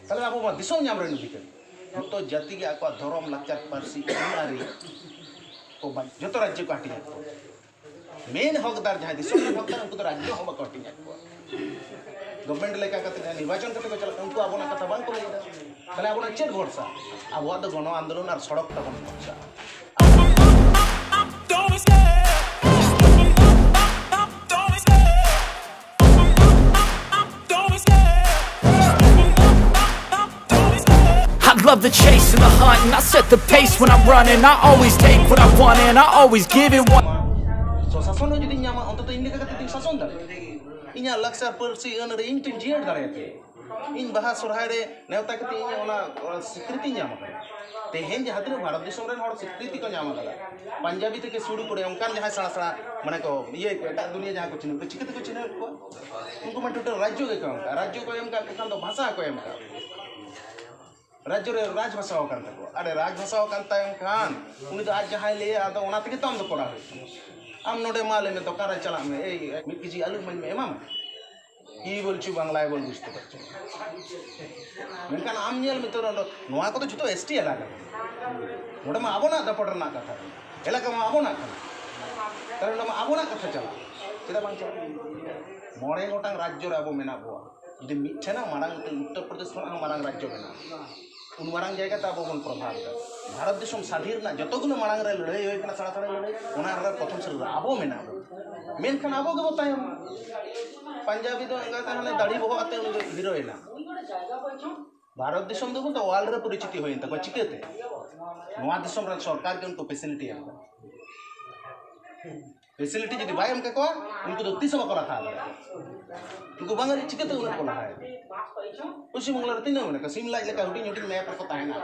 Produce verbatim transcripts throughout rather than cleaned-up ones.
ᱛᱟᱦᱞᱮ ᱟᱵᱚ ᱢᱟ ᱫᱤᱥᱚᱢ ᱧᱟᱢ ᱨᱮᱱ ᱚᱫᱷᱤᱠᱟᱨ᱾ ᱡᱚᱛᱚ ᱡᱟᱹᱛᱤ ᱜᱮ ᱟᱠᱚᱣᱟᱜ ᱫᱷᱚᱨᱚᱢ, ᱞᱟᱠᱪᱟᱨ, ᱯᱟᱹᱨᱥᱤ, ᱟᱹᱱ ᱟᱹᱨᱤ ᱠᱚ ᱵᱟᱧ-, ᱡᱚᱛᱚ ᱨᱟᱡᱽᱡᱚ ᱠᱚ ᱦᱟᱹᱴᱤᱧ ᱟᱠᱚ᱾ ᱢᱮᱱ ᱦᱚᱠᱫᱟᱨ ᱡᱟᱦᱟᱸᱭ ᱫᱤᱥᱚᱢ ᱨᱮᱱ ᱦᱚᱠᱫᱟᱨ, ᱩᱱᱠᱩ ᱫᱚ ᱨᱟᱡᱽᱡᱚ ᱦᱚᱸ ᱵᱟᱠᱚ ᱦᱟᱹᱴᱤᱧ ᱟᱠᱚᱣᱟ᱾ ᱜᱚᱵᱷᱢᱮᱱᱴ ᱞᱮᱠᱟ ᱠᱟᱛᱮ ᱡᱟᱦᱟᱸ ᱱᱤᱨᱵᱟᱪᱚᱱ ᱠᱟᱛᱮ ᱠᱚ ᱪᱟᱞᱟᱜ ᱠᱟᱱᱟ, ᱩᱱᱠᱩ ᱟᱵᱚᱱᱟᱜ ᱠᱟᱛᱷᱟ ᱵᱟᱝ ᱠᱚ ᱞᱟᱹᱭ ᱮᱫᱟ᱾ ᱛᱟᱦᱞᱮ ᱟᱵᱚᱱᱟᱜ ᱪᱮᱫ ᱵᱷᱚᱨᱥᱟ? ᱟᱵᱚᱣᱟᱜ ᱫᱚ ᱜᱚᱱᱚ ᱟᱱᱫᱳᱞᱚᱱ ᱟᱨ ᱥᱚᱲᱚᱠ ᱛᱟᱵᱚᱱ ᱵᱷᱚᱨᱥᱟ᱾ I love the chase and the hunt, and I set the pace when I'm running. I always take what I want, and I always give it one. ᱥᱚᱥᱟᱥᱚᱱ ᱦᱚᱸ ᱡᱩᱫᱤᱧ ᱧᱟᱢᱟ, ᱚᱱᱛᱚᱛᱚ ᱤᱧ ᱞᱮᱠᱟ ᱠᱟᱛᱮ ᱫᱚᱧ ᱥᱟᱥᱚᱱ ᱫᱟᱲᱮᱭᱟᱜᱼᱟ᱾ ᱤᱧᱟᱹᱜ ᱞᱟᱠᱪᱟᱨ, ᱯᱟᱹᱨᱥᱤ, ᱟᱹᱱ ᱟᱹᱨᱤ ᱤᱧ ᱛᱮᱧ ᱡᱤᱭᱟᱹᱲ ᱫᱟᱲᱮᱭᱟᱜᱼᱟ᱾ ᱤᱧ ᱵᱟᱦᱟ ᱥᱚᱨᱦᱟᱭ ᱨᱮ ᱱᱮᱣᱛᱟ ᱠᱟᱛᱮ ᱤᱧ ᱚᱱᱟ, ᱚᱱᱟ ᱥᱤᱠᱨᱤᱛᱤᱧ ᱧᱟᱢ ᱟᱠᱟᱫᱟ᱾ ᱛᱮᱦᱮᱧ ᱡᱟᱦᱟᱸ ᱛᱤᱱᱟᱹᱜ ᱵᱷᱟᱨᱚᱛ ᱫᱤᱥᱚᱢ ᱨᱮᱱ ᱦᱚᱲ ᱥᱤᱠᱨᱤᱛᱤ ᱠᱚ ᱧᱟᱢ ᱟᱠᱟᱫᱟ, ᱯᱟᱧᱡᱟᱵᱤ ᱛᱷᱮᱠᱮ ᱥᱩᱨᱩ ᱠᱚᱨᱮ ᱚᱱᱠᱟᱱ ᱡᱟᱦᱟᱸᱭ ᱥᱮᱬᱟ ᱥᱮᱬᱟ, ᱢᱟᱱᱮ ᱠᱚ ᱤᱭᱟᱹ ᱠᱚ, ᱮᱴᱟᱜ ᱫᱩᱱᱤᱭᱟᱹ ᱡᱟᱦᱟᱸᱭ ᱠᱚ ᱪᱤᱱᱦᱟᱹᱣ ᱠᱚᱣᱟ, ᱪᱤᱠᱟᱹ ᱛᱮᱠᱚ ᱪᱤᱱᱦᱟᱹᱣᱮᱫ ᱠᱚᱣᱟ? ᱩᱱᱠᱩ ᱢᱟ ᱴᱳᱴᱟᱞ ᱨᱟᱡᱽᱡᱚ ᱜᱮᱠᱚ ᱮᱢ ᱠᱟᱜᱼᱟ᱾ ᱨᱟᱡᱽᱡᱚ ᱠᱚ ᱮᱢ ᱠᱟᱜ ᱠᱷᱟᱱ ᱫᱚ ᱵᱷᱟᱥᱟ ᱦᱚᱸᱠᱚ ᱮᱢ ᱠᱟᱜᱼᱟ᱾ ᱨᱟᱡᱽᱡᱚ ᱨᱮ ᱨᱟᱡᱽ ᱵᱷᱟᱥᱟ ᱦᱚᱸ ᱠᱟᱱ ᱛᱟᱠᱚᱣᱟ᱾ ᱟᱨᱮ, ᱨᱟᱡᱽ ᱵᱷᱟᱥᱟ ᱦᱚᱸ ᱠᱟᱱ ᱛᱟᱭᱚᱢ ᱠᱷᱟᱱ ᱩᱱᱤ ᱫᱚ ᱟᱡ ᱡᱟᱦᱟᱸᱭ ᱞᱟᱹᱭᱟ, ᱟᱫᱚ ᱚᱱᱟ ᱛᱮᱜᱮ ᱛᱚ ᱟᱢ ᱫᱚ ᱠᱚᱨᱟᱣ ᱦᱩᱭᱩᱜ ᱛᱟᱢᱟ᱾ ᱟᱢ ᱱᱚᱰᱮ ᱢᱟ ᱞᱟᱹᱭ ᱢᱮ, ᱫᱚᱠᱟᱱ ᱨᱮ ᱪᱟᱞᱟᱜ ᱢᱮ, "ᱮᱭ, ᱢᱤᱫ ᱠᱮᱡᱤ ᱟᱹᱞᱩ ᱤᱢᱟᱹᱧ ᱢᱮ", ᱮᱢᱟᱢᱟ? ᱠᱤ ᱵᱚᱞᱪᱩ ᱵᱟᱝᱞᱟᱭ ᱵᱚᱞ ᱵᱩᱡᱽᱛᱮ ᱯᱟᱨᱪᱩ᱾ ᱢᱮᱱᱠᱷᱟᱱ ᱟᱢ ᱧᱮᱞ ᱢᱮ ᱛᱚ, ᱱᱚᱰᱮ, ᱱᱚᱣᱟ ᱠᱚᱫᱚ ᱡᱷᱚᱛᱚ ᱮᱥ ᱴᱤ ᱮᱞᱟᱠᱟ ᱠᱟᱱᱟ᱾ ᱱᱚᱰᱮ ᱢᱟ ᱟᱵᱚᱱᱟᱜ ᱫᱟᱯᱚᱴ ᱨᱮᱱᱟᱜ ᱠᱟᱛᱷᱟ ᱠᱟᱱᱟ, ᱮᱞᱟᱠᱟ ᱢᱟ ᱟᱵᱚᱱᱟᱜ ᱠᱟᱱᱟ᱾ ᱛᱟᱦᱞᱮ ᱱᱚᱰᱮ ᱢᱟ ᱟᱵᱚᱱᱟᱜ ᱠᱟᱛᱷᱟ ᱪᱟᱞᱟᱜᱼᱟ, ᱪᱮᱫᱟᱜ ᱵᱟᱝ ᱪᱟᱞᱟᱜᱼᱟ? ᱢᱚᱬᱮ ᱜᱚᱴᱟᱝ ᱨᱟᱡᱽᱡᱚ ᱨᱮ ᱟᱵᱚ ᱢᱮᱱᱟᱜ ᱵᱚᱣᱟ᱾ ᱡᱩᱫᱤ ᱢᱤᱫ ᱴᱷᱮᱱᱟᱜ ᱢᱟᱨᱟᱝ ᱩᱛᱟᱹᱨ ᱩᱛᱛᱚᱨ ᱯᱨᱚᱫᱮᱥ ᱠᱷᱚᱱᱟᱜ ᱦᱚᱸ ᱢᱟᱨᱟᱝ ᱨᱟᱡᱽᱡᱚ ᱢᱮᱱᱟᱜᱼᱟ, ᱩᱱ ᱢᱟᱨᱟᱝ ᱡᱟᱭᱜᱟ ᱛᱮ ᱟᱵᱚ ᱵᱚᱱ ᱯᱨᱚᱵᱷᱟᱵᱽ ᱮᱫᱟ᱾ ᱵᱷᱟᱨᱚᱛ ᱫᱤᱥᱚᱢ ᱥᱟᱹᱫᱷᱤᱱ ᱨᱮᱱᱟᱜ ᱡᱚᱛᱚ ᱜᱩᱞᱳ ᱢᱟᱲᱟᱝ ᱨᱮ ᱞᱟᱹᱲᱦᱟᱹᱭ ᱦᱩᱭ ᱠᱟᱱᱟ, ᱥᱟᱲᱟ ᱥᱟᱲᱟ ᱞᱟᱹᱲᱦᱟᱹᱭ, ᱚᱱᱟ ᱨᱮ ᱯᱨᱚᱛᱷᱚᱢ ᱥᱩᱨ ᱨᱮ ᱟᱵᱚ ᱢᱮᱱᱟᱜ ᱵᱚᱱᱟ᱾ ᱢᱮᱱᱠᱷᱟᱱ ᱟᱵᱚ ᱜᱮᱵᱚ ᱛᱟᱭᱚᱢ᱾ ᱯᱟᱧᱡᱟᱵᱤ ᱫᱚ ᱮᱸᱜᱟᱛ ᱦᱟᱱᱮ ᱫᱟᱲᱦᱤ ᱵᱚᱦᱚᱜ ᱟᱛᱮ ᱩᱱᱤ ᱫᱚ ᱦᱤᱨᱳᱭᱮᱱᱟ᱾ ᱵᱷᱟᱨᱚᱛ ᱫᱤᱥᱚᱢ ᱫᱚ ᱵᱚᱞᱛᱮ ᱣᱟᱨᱞᱰ ᱨᱮ ᱯᱚᱨᱤᱪᱤᱛᱤ ᱦᱩᱭᱮᱱ ᱛᱟᱠᱚᱣᱟ᱾ ᱪᱤᱠᱟᱹᱛᱮ? ᱱᱚᱣᱟ ᱫᱤᱥᱚᱢ ᱨᱮᱱ ᱥᱚᱨᱠᱟᱨ ᱜᱮ ᱩᱱᱠᱩ ᱯᱷᱮᱥᱤᱞᱤᱴᱤ ᱮᱢ ᱠᱟᱱᱟ᱾ ᱯᱷᱮᱥᱤᱞᱤᱴᱤ ᱡᱩᱫᱤ ᱵᱟᱭ ᱮᱢ ᱠᱮᱠᱚᱣᱟ, ᱩᱱᱠᱩ ᱫᱚ ᱛᱤᱥ ᱦᱚᱸ ᱵᱟᱠᱚ ᱞᱟᱦᱟ ᱫᱟᱲᱮᱭᱟᱜᱼᱟ᱾ ᱩᱱᱠᱩ ᱵᱟᱝᱟᱞᱤ ᱪᱤᱠᱟᱹᱛᱮ ᱩᱱᱟᱹᱜ ᱠᱚ ᱞᱟᱦᱟᱭᱟ? ᱯᱚᱥᱪᱤᱢ ᱵᱟᱝᱞᱟ ᱨᱮ ᱛᱤᱱᱟᱹᱜ ᱢᱮᱱᱟᱜ ᱠᱚᱣᱟ? ᱥᱤᱢ ᱞᱟᱡ ᱞᱮᱠᱟ ᱦᱩᱰᱤᱧ ᱦᱩᱰᱤᱧ ᱢᱮᱯ ᱨᱮᱠᱚ ᱛᱟᱦᱮᱱᱟ᱾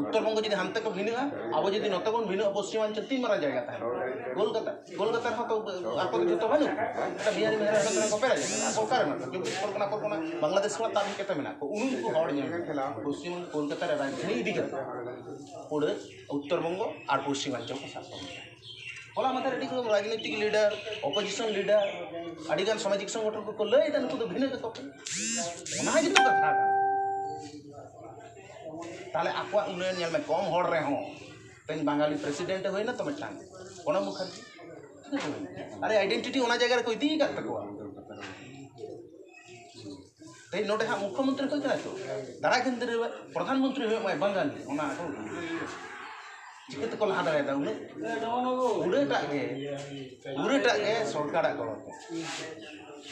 ᱩᱛᱛᱚᱨ ᱵᱚᱝᱜᱚ ᱡᱩᱫᱤ ᱦᱟᱱᱛᱮ ᱠᱚ ᱵᱷᱤᱱᱟᱹᱜᱼᱟ, ᱟᱵᱚ ᱡᱩᱫᱤ ᱱᱚᱛᱮ ᱵᱚᱱ ᱵᱷᱤᱱᱟᱹᱜᱼᱟ, ᱯᱚᱥᱪᱤᱢᱟᱧᱪᱚᱞ ᱛᱤᱱ ᱢᱟᱨᱟᱝ ᱡᱟᱭᱜᱟ ᱛᱟᱦᱮᱱᱟ? ᱠᱳᱞᱠᱟᱛᱟ, ᱠᱳᱞᱠᱟᱛᱟ ᱨᱮᱦᱚᱸ ᱛᱚ ᱟᱠᱚ ᱫᱚ ᱡᱚᱛᱚ ᱵᱟᱹᱱᱩᱜ ᱠᱚᱣᱟ᱾ ᱮᱴᱟᱜ ᱵᱤᱦᱟᱨᱤ ᱢᱤᱦᱟᱨᱤ ᱦᱟᱱᱛᱮ ᱱᱟᱛᱮ ᱠᱚ ᱯᱮᱨᱮᱡ ᱟᱠᱟᱱᱟ᱾ ᱟᱠᱚ ᱚᱠᱟᱨᱮ ᱢᱮᱱᱟᱜ ᱠᱚᱣᱟ? ᱪᱚᱵᱵᱤᱥ ᱯᱚᱨᱜᱚᱱᱟ, ᱯᱚᱨᱜᱚᱱᱟ, ᱵᱟᱝᱞᱟᱫᱮᱥ ᱠᱷᱚᱱᱟᱜ ᱛᱟᱵ ᱦᱮᱡ ᱠᱟᱛᱮ ᱢᱮᱱᱟᱜ ᱠᱚᱣᱟ᱾ ᱩᱱᱠᱩ ᱦᱚᱲ ᱧᱮᱞ ᱢᱮ, ᱯᱚᱥᱪᱤᱢ ᱵᱚᱝᱜᱚ, ᱠᱳᱞᱠᱟᱛᱟ ᱨᱮ ᱨᱟᱡᱽᱫᱷᱟᱱᱤ ᱤᱫᱤ ᱠᱟᱛᱮ ᱯᱩᱨᱟᱹ ᱩᱛᱛᱚᱨ ᱵᱚᱝᱜᱚ ᱟᱨ ᱯᱚᱥᱪᱤᱢᱟᱧᱪᱚᱞ ᱠᱚ ᱥᱟᱥᱚᱱ ᱮᱫᱟ᱾ ᱦᱚᱞᱟ ᱢᱟᱫᱷᱮᱨ ᱟᱹᱰᱤ ᱜᱟᱱ ᱨᱟᱡᱽᱱᱳᱭᱛᱤᱠ ᱞᱤᱰᱟᱨ, ᱚᱯᱳᱡᱤᱥᱚᱱ ᱞᱤᱰᱟᱨ, ᱟᱹᱰᱤ ᱜᱟᱱ ᱥᱟᱢᱟᱡᱤᱠ ᱥᱚᱝᱜᱚᱴᱷᱚᱱ ᱠᱚᱠᱚ ᱞᱟᱹᱭ ᱮᱫᱟ, ᱱᱩᱠᱩ ᱫᱚ ᱵᱷᱤᱱᱟᱹ ᱠᱟᱠᱚ ᱯᱮ᱾ ᱚᱱᱟ ᱜᱮᱛᱚ ᱠᱟᱛᱷᱟ ᱠᱟᱱᱟ᱾ ᱛᱟᱦᱞᱮ ᱟᱠᱚᱣᱟᱜ ᱩᱱᱟᱹᱭ ᱧᱮᱞ ᱢᱮ, ᱠᱚᱢ ᱦᱚᱲ ᱨᱮᱦᱚᱸ ᱛᱮᱦᱮᱧ ᱵᱟᱝᱜᱟᱞᱤ ᱯᱨᱮᱥᱤᱰᱮᱱᱴ ᱮ ᱦᱩᱭᱱᱟ ᱛᱚ ᱢᱤᱫᱴᱟᱝ, ᱯᱨᱚᱬᱚᱵ ᱢᱩᱠᱷᱟᱨᱡᱤ᱾ ᱟᱨᱮ, ᱟᱭᱰᱮᱱᱴᱤᱴᱤ ᱚᱱᱟ ᱡᱟᱭᱜᱟ ᱨᱮᱠᱚ ᱤᱫᱤ ᱟᱠᱟᱫ ᱛᱟᱠᱚᱣᱟ᱾ ᱛᱮᱦᱮᱧ ᱱᱚᱰᱮ ᱦᱟᱸᱜ ᱢᱩᱠᱷᱭᱚᱢᱚᱱᱛᱨᱤ ᱦᱩᱭ ᱠᱟᱱᱟ ᱛᱚ, ᱫᱟᱨᱟᱭ ᱠᱟᱱ ᱫᱤᱱ ᱨᱮ ᱯᱨᱚᱫᱷᱟᱱ ᱢᱚᱱᱛᱨᱤ ᱦᱩᱭᱩᱜ ᱢᱟᱭ ᱵᱟᱝᱜᱟᱞᱤ, ᱚᱱᱟ ᱠᱚ ᱪᱤᱠᱟᱹ ᱛᱮᱠᱚ ᱞᱟᱦᱟ ᱫᱟᱲᱮᱭᱟᱫᱟ? ᱩᱱᱟᱹᱜ ᱯᱩᱨᱟᱹᱴᱟᱜ ᱜᱮ, ᱯᱩᱨᱟᱹᱴᱟᱜ ᱜᱮ ᱥᱚᱨᱠᱟᱨᱟᱜ ᱜᱚᱲᱚ ᱛᱮ,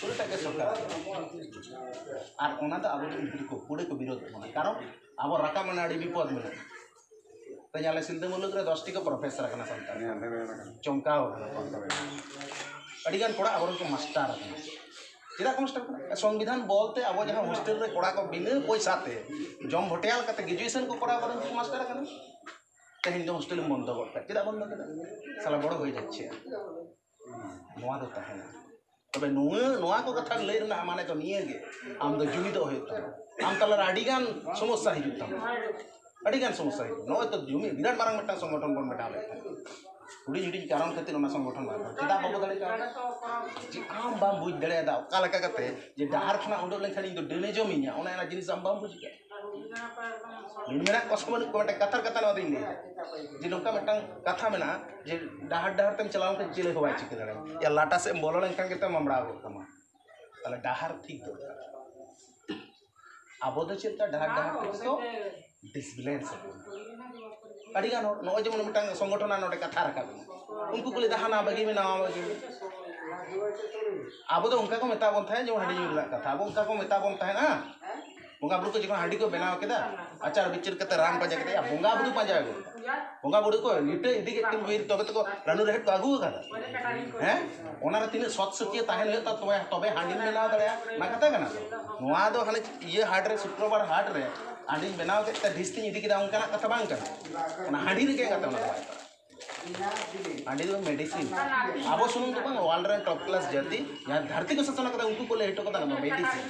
ᱯᱩᱨᱟᱹᱴᱟᱜ ᱜᱮ ᱥᱚᱨᱠᱟᱨᱟᱜ ᱜᱚᱲᱚ ᱛᱮ᱾ ᱟᱨ ᱚᱱᱟ ᱫᱚ ᱟᱵᱚ ᱫᱚ ᱩᱱᱠᱩ ᱠᱚ ᱯᱩᱨᱟᱹ ᱠᱚ ᱵᱤᱨᱳᱫ ᱵᱚᱱᱟ, ᱠᱟᱨᱚᱱ ᱟᱵᱚ ᱨᱟᱠᱟᱵ ᱢᱟᱱᱮ ᱟᱹᱰᱤ ᱵᱤᱯᱚᱫ ᱢᱮᱱᱟᱜᱼᱟ᱾ ᱛᱮᱦᱮᱧ ᱟᱞᱮ ᱥᱤᱞᱫᱟᱹ ᱢᱩᱞᱩᱠ ᱨᱮ ᱫᱚᱥ ᱴᱤ ᱠᱚ ᱯᱨᱚᱯᱷᱮᱥᱚᱨ ᱟᱠᱟᱱᱟ ᱥᱟᱱᱛᱟᱲ, ᱪᱚᱢᱠᱟᱣ ᱟᱠᱟᱱᱟ᱾ ᱟᱹᱰᱤᱜᱟᱱ ᱠᱚᱲᱟ ᱟᱵᱚᱨᱮᱱ ᱠᱚ ᱢᱟᱥᱴᱟᱨ ᱟᱠᱟᱱᱟ᱾ ᱪᱮᱫᱟᱜ ᱠᱚ ᱢᱟᱥᱴᱟᱨ ᱠᱟᱱᱟ? ᱥᱚᱝᱵᱤᱫᱷᱟᱱ ᱵᱚᱞ ᱛᱮ ᱟᱵᱚ ᱡᱟᱦᱟᱸ ᱦᱳᱥᱴᱮᱞ ᱨᱮ ᱠᱚᱲᱟ ᱠᱚ ᱵᱤᱱᱟᱹ ᱯᱚᱭᱥᱟ ᱛᱮ ᱡᱚᱢ ᱵᱷᱚᱴᱮᱭᱟᱞ ᱠᱟᱛᱮ ᱜᱨᱮᱡᱩᱭᱮᱥᱚᱱ ᱠᱚ ᱠᱚᱨᱟᱣ ᱠᱟᱫᱟ, ᱩᱱᱠᱩ ᱢᱟᱥᱴᱟᱨ ᱟᱠᱟᱱᱟ᱾ ᱛᱮᱦᱮᱧ ᱫᱚ ᱦᱳᱥᱴᱮᱞ ᱮᱢ ᱵᱚᱱᱫᱚ ᱜᱚᱫ ᱠᱟᱜᱼᱟ᱾ ᱪᱮᱫᱟᱜ ᱵᱚᱱᱫᱚ ᱠᱮᱫᱟ? ᱥᱟᱞᱟ ᱵᱚᱲᱚ ᱦᱩᱭ ᱡᱟᱪᱪᱷᱮ᱾ ᱱᱚᱣᱟ ᱫᱚ ᱛᱟᱦᱮᱱᱟ᱾ ᱛᱚᱵᱮ ᱱᱚᱣᱟ, ᱱᱚᱣᱟ ᱠᱚ ᱠᱟᱛᱷᱟ ᱞᱟᱹᱭ ᱨᱮᱱᱟᱜ ᱢᱟᱱᱮ ᱫᱚ ᱱᱤᱭᱟᱹ ᱜᱮ, ᱟᱢ ᱫᱚ ᱡᱩᱢᱤᱫᱚᱜ ᱦᱩᱭᱩᱜ ᱛᱟᱢᱟ᱾ ᱟᱢ ᱛᱟᱞᱟᱨᱮ ᱟᱹᱰᱤᱜᱟᱱ ᱥᱚᱢᱚᱥᱥᱟ ᱦᱤᱡᱩᱜ ᱛᱟᱢᱟ, ᱟᱹᱰᱤᱜᱟᱱ ᱥᱚᱢᱚᱥᱥᱟ ᱦᱤᱡᱩᱜ᱾ ᱱᱚᱜᱼᱚᱭ ᱛᱚ ᱡᱩᱢᱤᱫ ᱵᱤᱨᱟᱴ ᱢᱟᱨᱟᱝ ᱢᱤᱫᱴᱟᱝ ᱥᱚᱝᱜᱚᱴᱷᱚᱱ ᱵᱚᱱ ᱵᱮᱱᱟᱣ ᱞᱮᱫ ᱛᱟᱦᱮᱸᱫ, ᱦᱩᱰᱤᱧ ᱦᱩᱰᱤᱧ ᱠᱟᱨᱚᱱ ᱠᱷᱟᱹᱛᱤᱨ ᱚᱱᱟ ᱥᱚᱝᱜᱚᱴᱷᱚᱱ ᱵᱟᱝ ᱦᱩᱭᱩᱜᱼᱟ᱾ ᱪᱮᱫᱟᱜ ᱵᱟᱵᱚ ᱫᱟᱲᱮ ᱠᱟᱣᱫᱟ? ᱡᱮ ᱟᱢ ᱵᱟᱢ ᱵᱩᱡᱽ ᱫᱟᱲᱮᱭᱟᱫᱟ ᱚᱠᱟ ᱞᱮᱠᱟ ᱠᱟᱛᱮ ᱡᱮ ᱰᱟᱦᱟᱨ ᱠᱷᱚᱱᱟᱜ ᱩᱰᱩᱠ ᱞᱮᱱᱠᱷᱟᱱ ᱤᱧ ᱫᱚ ᱰᱟᱹᱱᱮ ᱡᱚᱢᱤᱧᱟ, ᱚᱱᱟ ᱚᱱᱟ ᱡᱤᱱᱤᱥ ᱟᱢ ᱵᱟᱢ ᱵᱩᱡᱽ ᱠᱟᱫᱟ᱾ ᱢᱮᱱᱟᱜ ᱠᱚ ᱥᱚᱢᱚᱭ ᱠᱚ ᱢᱤᱫᱴᱟᱝ ᱠᱟᱛᱷᱟᱨ ᱠᱟᱛᱷᱟ ᱱᱚᱣᱟ ᱫᱚᱧ ᱞᱟᱹᱭᱟ, ᱡᱮ ᱱᱚᱝᱠᱟ ᱢᱤᱫᱴᱟᱝ ᱠᱟᱛᱷᱟ ᱢᱮᱱᱟᱜᱼᱟ ᱡᱮ ᱰᱟᱦᱟᱨ ᱰᱟᱦᱟᱨ ᱛᱮᱢ ᱪᱟᱞᱟᱣ ᱞᱮᱱᱠᱷᱟᱱ ᱪᱤᱞᱤ ᱦᱚᱸ ᱵᱟᱭ ᱪᱤᱠᱟᱹ ᱫᱟᱲᱮᱭᱟᱢᱟ᱾ ᱭᱟ, ᱞᱟᱴᱟ ᱥᱮᱫ ᱮᱢ ᱵᱚᱞᱚ ᱞᱮᱱᱠᱷᱟᱱ ᱜᱮᱛᱚ ᱢᱟᱢᱲᱟ ᱜᱚᱫ ᱠᱟᱢᱟ᱾ ᱛᱟᱦᱞᱮ ᱰᱟᱦᱟᱨ ᱴᱷᱤᱠ ᱫᱚᱨᱠᱟᱨ᱾ ᱟᱵᱚ ᱫᱚ ᱪᱮᱫ ᱞᱮᱠᱟ ᱰᱟᱦᱟᱨ ᱰᱟᱦᱟᱨ ᱛᱮᱜᱮ ᱛᱚ ᱰᱤᱥᱵᱮᱞᱮᱱᱥ ᱟᱵᱚᱱ᱾ ᱟᱹᱰᱤᱜᱟᱱ ᱦᱚᱲ ᱱᱚᱜᱼᱚᱭ ᱡᱮᱢᱚᱱ ᱢᱤᱫᱴᱟᱝ ᱥᱚᱝᱜᱚᱴᱷᱚᱱ ᱟᱨ ᱱᱚᱰᱮ ᱠᱟᱛᱷᱟ ᱨᱟᱠᱟᱵ ᱮᱱᱟ, ᱩᱱᱠᱩ ᱠᱚ ᱞᱟᱹᱭᱫᱟ ᱦᱟᱱᱟ ᱵᱟᱹᱜᱤ ᱢᱮ, ᱱᱟᱣᱟ ᱵᱟᱹᱜᱤ ᱢᱮ᱾ ᱟᱵᱚ ᱫᱚ ᱚᱱᱠᱟ ᱠᱚ ᱢᱮᱛᱟ ᱵᱚᱱ ᱛᱟᱦᱮᱸᱫ ᱡᱮᱢᱚᱱ ᱦᱟᱺᱰᱤ ᱧᱩ ᱨᱮᱱᱟᱜ ᱠᱟᱛᱷᱟ, ᱟᱵᱚ ᱚᱱᱠᱟ ᱠᱚ ᱢᱮᱛᱟ ᱵᱚᱱ ᱛᱟᱦᱮᱸᱫᱼᱟ᱾ ᱵᱚᱸᱜᱟ ᱵᱩᱨᱩ ᱠᱚ ᱡᱚᱠᱷᱚᱱ ᱦᱟᱺᱰᱤ ᱠᱚ ᱵᱮᱱᱟᱣ ᱠᱮᱫᱟ, ᱟᱪᱟᱨ ᱵᱤᱪᱟᱹᱨ ᱠᱟᱛᱮ ᱨᱟᱱ ᱯᱟᱸᱡᱟ ᱠᱮᱫᱟ, ᱭᱟ, ᱵᱚᱸᱜᱟ ᱵᱩᱨᱩ ᱯᱟᱸᱡᱟ ᱟᱹᱜᱩ᱾ ᱵᱚᱸᱜᱟ ᱵᱩᱨᱩ ᱠᱚ ᱞᱤᱴᱟᱹ ᱤᱫᱤ ᱠᱮᱫ ᱠᱤᱱ ᱵᱤᱨ, ᱛᱚᱵᱮ ᱛᱚᱠᱚ ᱨᱟᱹᱱᱩ ᱨᱮᱦᱮᱫ ᱠᱚ ᱟᱹᱜᱩ ᱟᱠᱟᱫᱟ᱾ ᱦᱮᱸ? ᱚᱱᱟ ᱨᱮ ᱛᱤᱱᱟᱹᱜ ᱥᱚᱛ ᱥᱟᱹᱠᱷᱤᱭᱟᱹ ᱛᱟᱦᱮᱱ ᱦᱩᱭᱩᱜ ᱛᱟ, ᱛᱚᱵᱮ, ᱛᱚᱵᱮ ᱦᱟᱺᱰᱤᱢ ᱵᱮᱱᱟᱣ ᱫᱟᱲᱮᱭᱟᱜᱼᱟ, ᱚᱱᱟ ᱠᱟᱛᱷᱟ ᱠᱟᱱᱟ ᱛᱚ᱾ ᱱᱚᱣᱟ ᱫᱚ ᱦᱟᱱᱮ ᱤᱭᱟᱹ ᱦᱟᱴ ᱨᱮ, ᱥᱩᱠᱨᱚᱵᱟᱨ ᱦᱟᱴ ᱨᱮ ᱦᱟᱺᱰᱤᱧ ᱵᱮᱱᱟᱣ ᱠᱮᱫ ᱛᱮ ᱰᱷᱤᱥ ᱛᱤᱧ ᱤᱫᱤ ᱠᱮᱫᱟ, ᱚᱱᱠᱟᱱᱟᱜ ᱠᱟᱛᱷᱟ ᱵᱟᱝ ᱠᱟᱱᱟ᱾ ᱚᱱᱟ ᱦᱟᱺᱰᱤ ᱨᱮᱜᱮ ᱠᱟᱛᱷᱟ, ᱚᱱᱟ ᱫᱚ ᱵᱟᱭ ᱯᱟᱲᱟᱜᱼᱟ᱾ ᱦᱟᱺᱰᱤ ᱫᱚ ᱢᱮᱰᱤᱥᱤᱱ᱾ ᱟᱵᱚ ᱥᱩᱢᱩᱝ ᱫᱚ ᱵᱟᱝ, ᱣᱟᱨᱞᱰ ᱨᱮᱱ ᱴᱚᱯ ᱠᱞᱟᱥ ᱡᱟᱹᱛᱤ, ᱡᱟᱦᱟᱸ ᱫᱷᱟᱹᱨᱛᱤ ᱠᱚ ᱥᱟᱥᱚᱱ ᱟᱠᱟᱫᱟ, ᱩᱱᱠᱩ ᱠᱚ ᱞᱟᱹᱭ ᱦᱚᱴᱚ ᱠᱟᱫᱟ, ᱚᱱᱟ ᱫᱚ ᱢᱮᱰᱤᱥᱤᱱ,